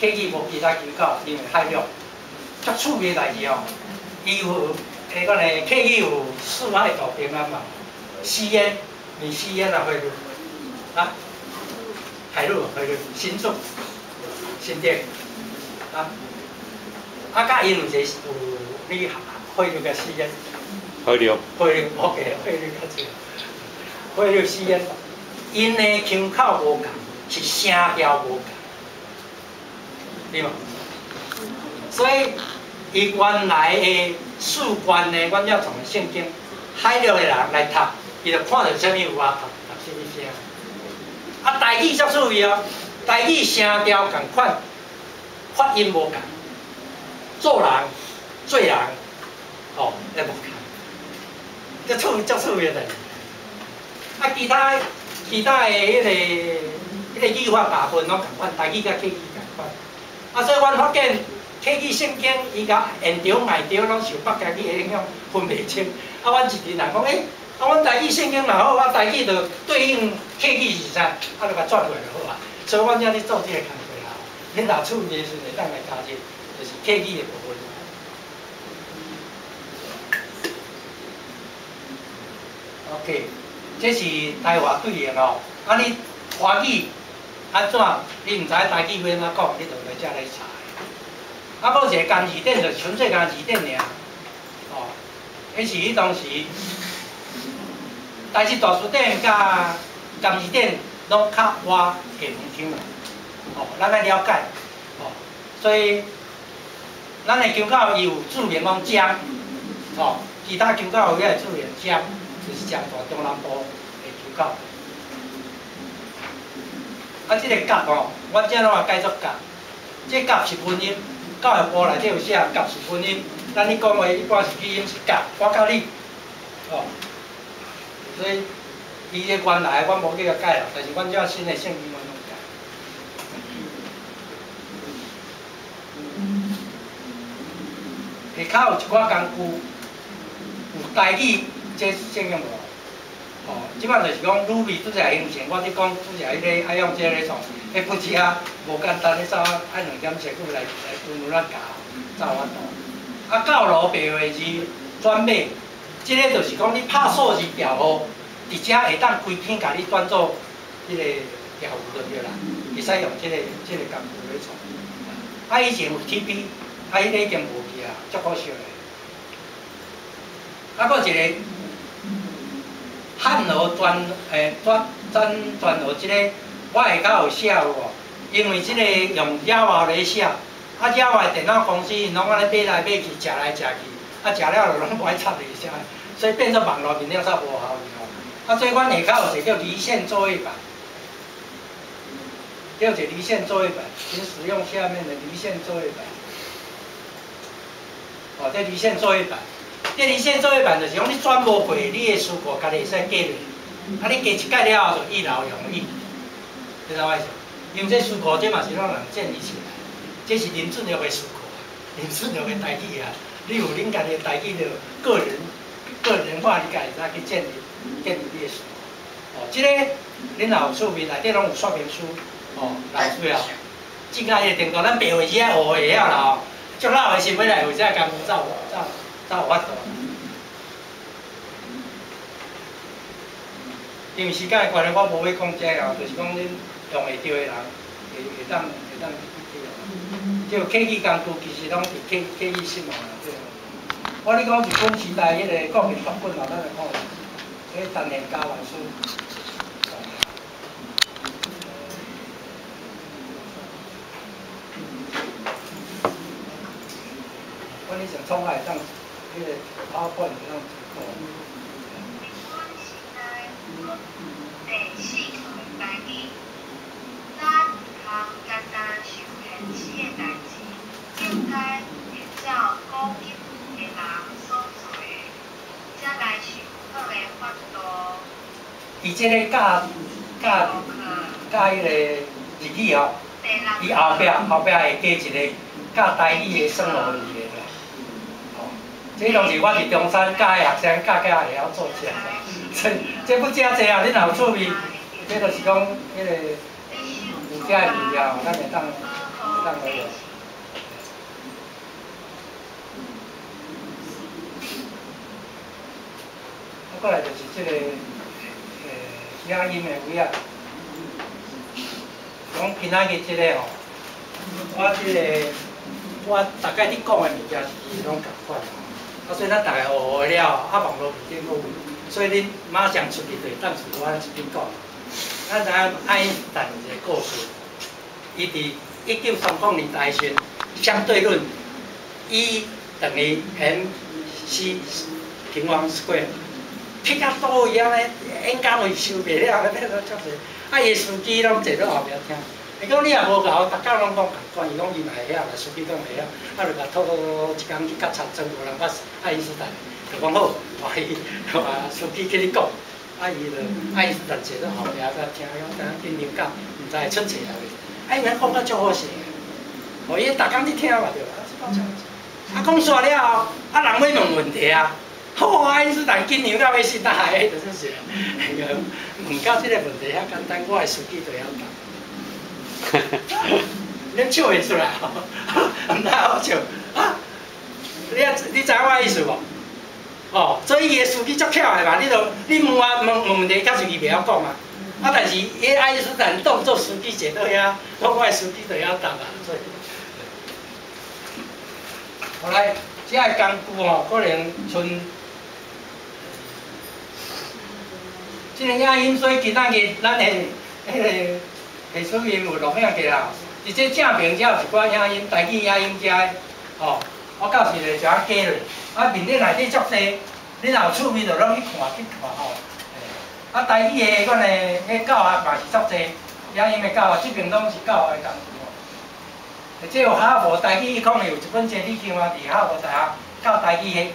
客語無其他腔口，因為海陸，足趣味的代誌哦。伊有，彼個呢，客語有四海大平安嘛，吸煙，你吸煙啊，會啊，海陸海陸，新竹，新店，啊，啊，佮𪜶有一個有你匯率佮吸煙，匯率，匯率，OK，匯率較濟。匯率吸煙，𪜶的腔口無仝，是聲調無仝，對無？所以，伊原來的四關的，阮了從聖經海陸的人來讀，伊就看著啥物有啊，讀讀啥物聲。啊，台語足趣味哦，台語聲調仝款，發音無仝，做人、做人，哦，也無仝，這趣足趣味的代誌。啊，其他的彼个語法大部分攏仝款，台語佮客語仝款。啊，所以阮發現客語聖經，伊共現場外場攏受北京語的影響，分袂清。啊，阮一陣人講，欸，啊，阮台語聖經若好，啊，台語就對應客語是啥，啊，就共轉過來就好啊。所以阮才咧做這個工課啦。恁若趣味的時陣，會當來加入，就是客語的部分。OK。這是台華對應哦，啊你華語按怎？你毋知台語欲按怎講，你就來遮來查。啊，閣有一個干字典，就純粹干字典爾。哦，彼是彼當時，台字大辭典佮干字典攏較倚下門腔啦。哦，咱愛了解。哦，所以咱的腔口伊有注明讲江，吼，其他腔口有遐注明江，就是江大中南部的腔口。啊，这个甲吼，阮遮拢也改做甲，这甲是分音，教育部内底有写甲是分音，咱咧讲话一般是语音是甲，我教你，吼，所以伊个原来阮无去共改啦，但是阮遮新的圣经阮拢改。下跤有一寡工具，有台语，这圣经无？吼，这摆就是讲女味拄则形成，我咧讲拄则彼个爱用这个咧创，彼不止啊，无简单，咧走爱两点时久来来分分咱教，才有法度。啊，教罗白话字转码，这个就是讲你拍数字调号，伫遮会当规篇共你转做彼个调号就对啦，会使用这个工具咧创。啊，以前有 TP，啊，彼个已经无去啊，足可惜的。啊，阁一个汉和转转转转和这个，我下跤有写有无？因为这个用 Java 来写，啊 Java 的电脑公司𪜶拢按呢买来买去，食来食去，啊食了就拢无爱插入啥，所以变做网路面了才无效率吼。啊，所以阮下跤有一个叫离线作业版，叫做离线作业版，请使用下面的离线作业版。哦，这离线作业版。这离线作业版就是讲，你转无过，你的书库家己会使加落，啊，你加一届了后就一劳永逸，知影我意思？因为这书库这嘛是拢人建立起来，这是林俊玉的书库，林俊玉的台语啊，你有恁家己的台语就个人化，你家会使去建立你的书库。哦，这个恁若有趣味，内底拢有说明书，哦，来需要。这个程度，咱白话字爱学会晓啦吼，足老的时尾来有这工具才有法度。因为时间的关系，我无欲讲这哦，就是讲恁用会著的人，会当去用。这个客语工具其实拢是客语新闻啦，对。我咧讲日本时代彼个国民读本嘛，咱来看，彼陈献嘉老师。我以前创爱当。彼个 PowerPoint 会当做。第四项台语，咱毋通简单想现时的代志，应该会照古今的人所做的，才来想好的法度。伊这个教教教彼个日语吼，伊后壁会加一个教台语的算落去的。这拢是我伫中山教的学生，教教会晓做这，这不真济啊！恁若有趣味，这就是讲彼个有遮的物件吼，咱会当来用。啊，过来就是这个写音的位啊。讲今仔日这个吼，我这个我大概咧讲的物件是其实拢仝款。啊，所以咱逐个学学了，啊，网路面顶阁有，所以恁马上出去就会当自我一边讲。咱知影爱因斯坦有一个故事，伊伫1930年代时，相对论 E 等于 mc 平方 square，去到佗位安呢，演讲会收袂了，变做足济。啊，伊司机拢坐咧后壁听。伊讲你若无𠢕，逐工拢讲仝款。伊讲伊嘛会晓啦，司机讲会晓，啊，就共拖拖拖，一工去甲田庄，无人捌爱因斯坦，就讲好，互伊互司机去咧讲，啊，伊就爱因斯坦坐咧后壁在听，讲知影紧张到，毋知会出错啊未？啊，伊讲甲足好势，哦，伊逐工咧听嘛对，啊，讲煞了后，啊，人欲问问题啊，好，爱因斯坦紧张到欲死，逐下就说是，问到这个问题遐简单，我的司机就晓答。恁笑会出来吼？毋知好笑啊！你知影我意思无？哦，所以伊的司机足巧的嘛，你著你问我问问问题，假设伊袂晓讲啊。啊，但是伊爱因斯坦当做司机坐倒遐，讲我的司机就晓答啊。所以，后来这个工具吼，可能像这个影音，所以今仔日咱的彼个。艺术院有录影过啦，伫这正边遮有一寡影音，台语影音遮的，吼，我到時就將加落，啊面頂內底足濟，你若有趣味就攏去看去看吼。啊，台語的阮的彼教學嘛是足濟，影音的教學，這邊攏是教學的工具吼。這有哈佛台語，伊講有一本這你聽啊，佇哈佛大學教台語的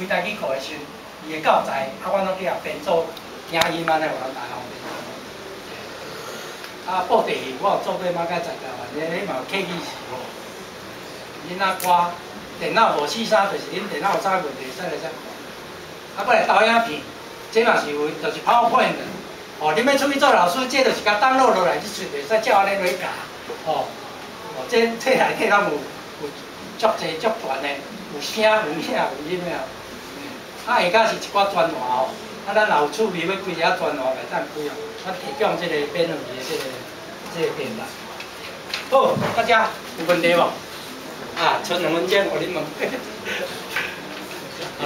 開台語課的時陣，伊的教材，啊，阮攏去予編做影音按呢，予人大方便。啊，布袋戲我有做過，馬偕在台灣，彼嘛有客語詞吼。囡仔歌，電腦無四三，就是恁電腦有啥問題，使來遮看。啊，閣來投影片，這嘛是有，就是 PowerPoint 的。哦，恁欲出去做老師，這就是共 download 落來，你隨便使照按呢落去教。哦，哦，這內底攏有足濟足全的，有聲有影有音的。啊，下跤是一寡專欄吼，啊，咱若有趣味欲開一下專欄，會當開哦。我提供這個免費的這個電腦。好，大家有問題無？啊，剩2分鐘，予恁問。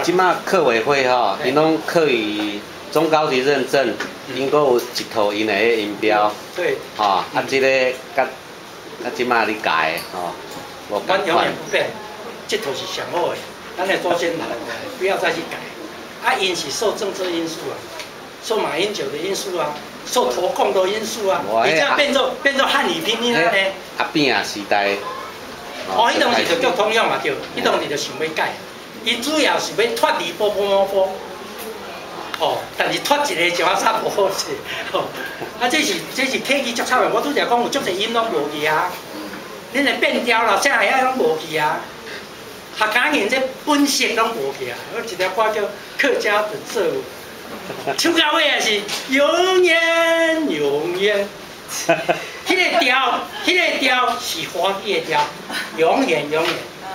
這馬客委會吼，𪜶攏客語中高級認證，𪜶閣有一套𪜶的音標。對。吼，啊，這个佮這馬你教的吼，無仝阮永遠不變，這套是上好的，咱的祖先留落來，不要再去改。啊，𪜶是受政治因素啊，受馬英九的因素啊，受投共的因素啊，你這樣變做漢語拼音啊呢？阿扁啊時代。哦，彼當時就叫通用嘛對，彼當時就想欲改，伊主要是欲脫離波波摩波。哦，但是脫一个就啊差無好勢，吼，啊這是客語足慘的，我拄才講有足濟音攏無去啊，恁的變調啦，啥遐攏無去啊，客家人這本色攏無去啊，我一條歌叫《客家本色》，唱到尾也是永遠永遠，彼个調是華語的調，永遠永遠，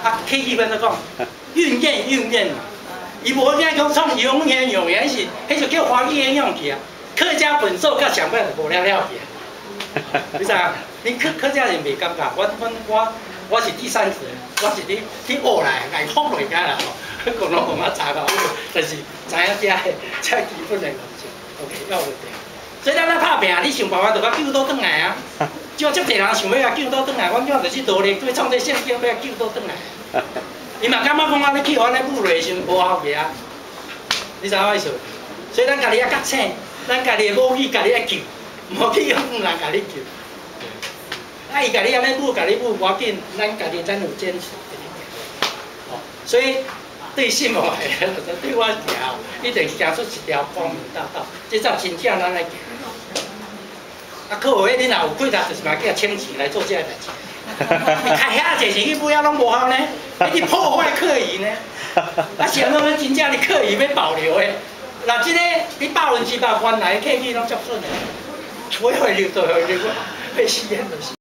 啊客語欲按怎講，永遠永遠嘛。伊無影講創永遠永遠是，彼就叫華語應用去啊。客家本色佮上尾就無了了去啊。你知影？恁客家人袂感覺，我是第三者，我是佇學來，𠊎學落來啦吼。講攏無法查到，但是知影這基本的原則，OK，猶有問題。所以咱咧拍拼，你想辦法就共救倒轉來啊！就足濟人想欲共救倒轉來，阮這就是努力對創這聖經欲共救倒轉來。伊嘛感覺講按呢去予按呢侮辱的時陣無效去啊，你知影我意思無？所以咱家己愛覺醒，咱家己的母語家己愛救，毋好去用人共你救。啊，伊共你按呢侮，共你侮無要緊，咱家己咱有堅持。哦，所以對信望來，對我行，一定行出一條光明大道，這才真正咱來行。啊，客委會你若有氣力，就是嘛叫請錢來做這个代誌。你開遐濟錢去買啊，攏無效呢？你破壞客語呢？啊，是按怎咱真正你客語欲保留的？若這个你100%原來的客語攏足準的，會回流就回流，會死人就是。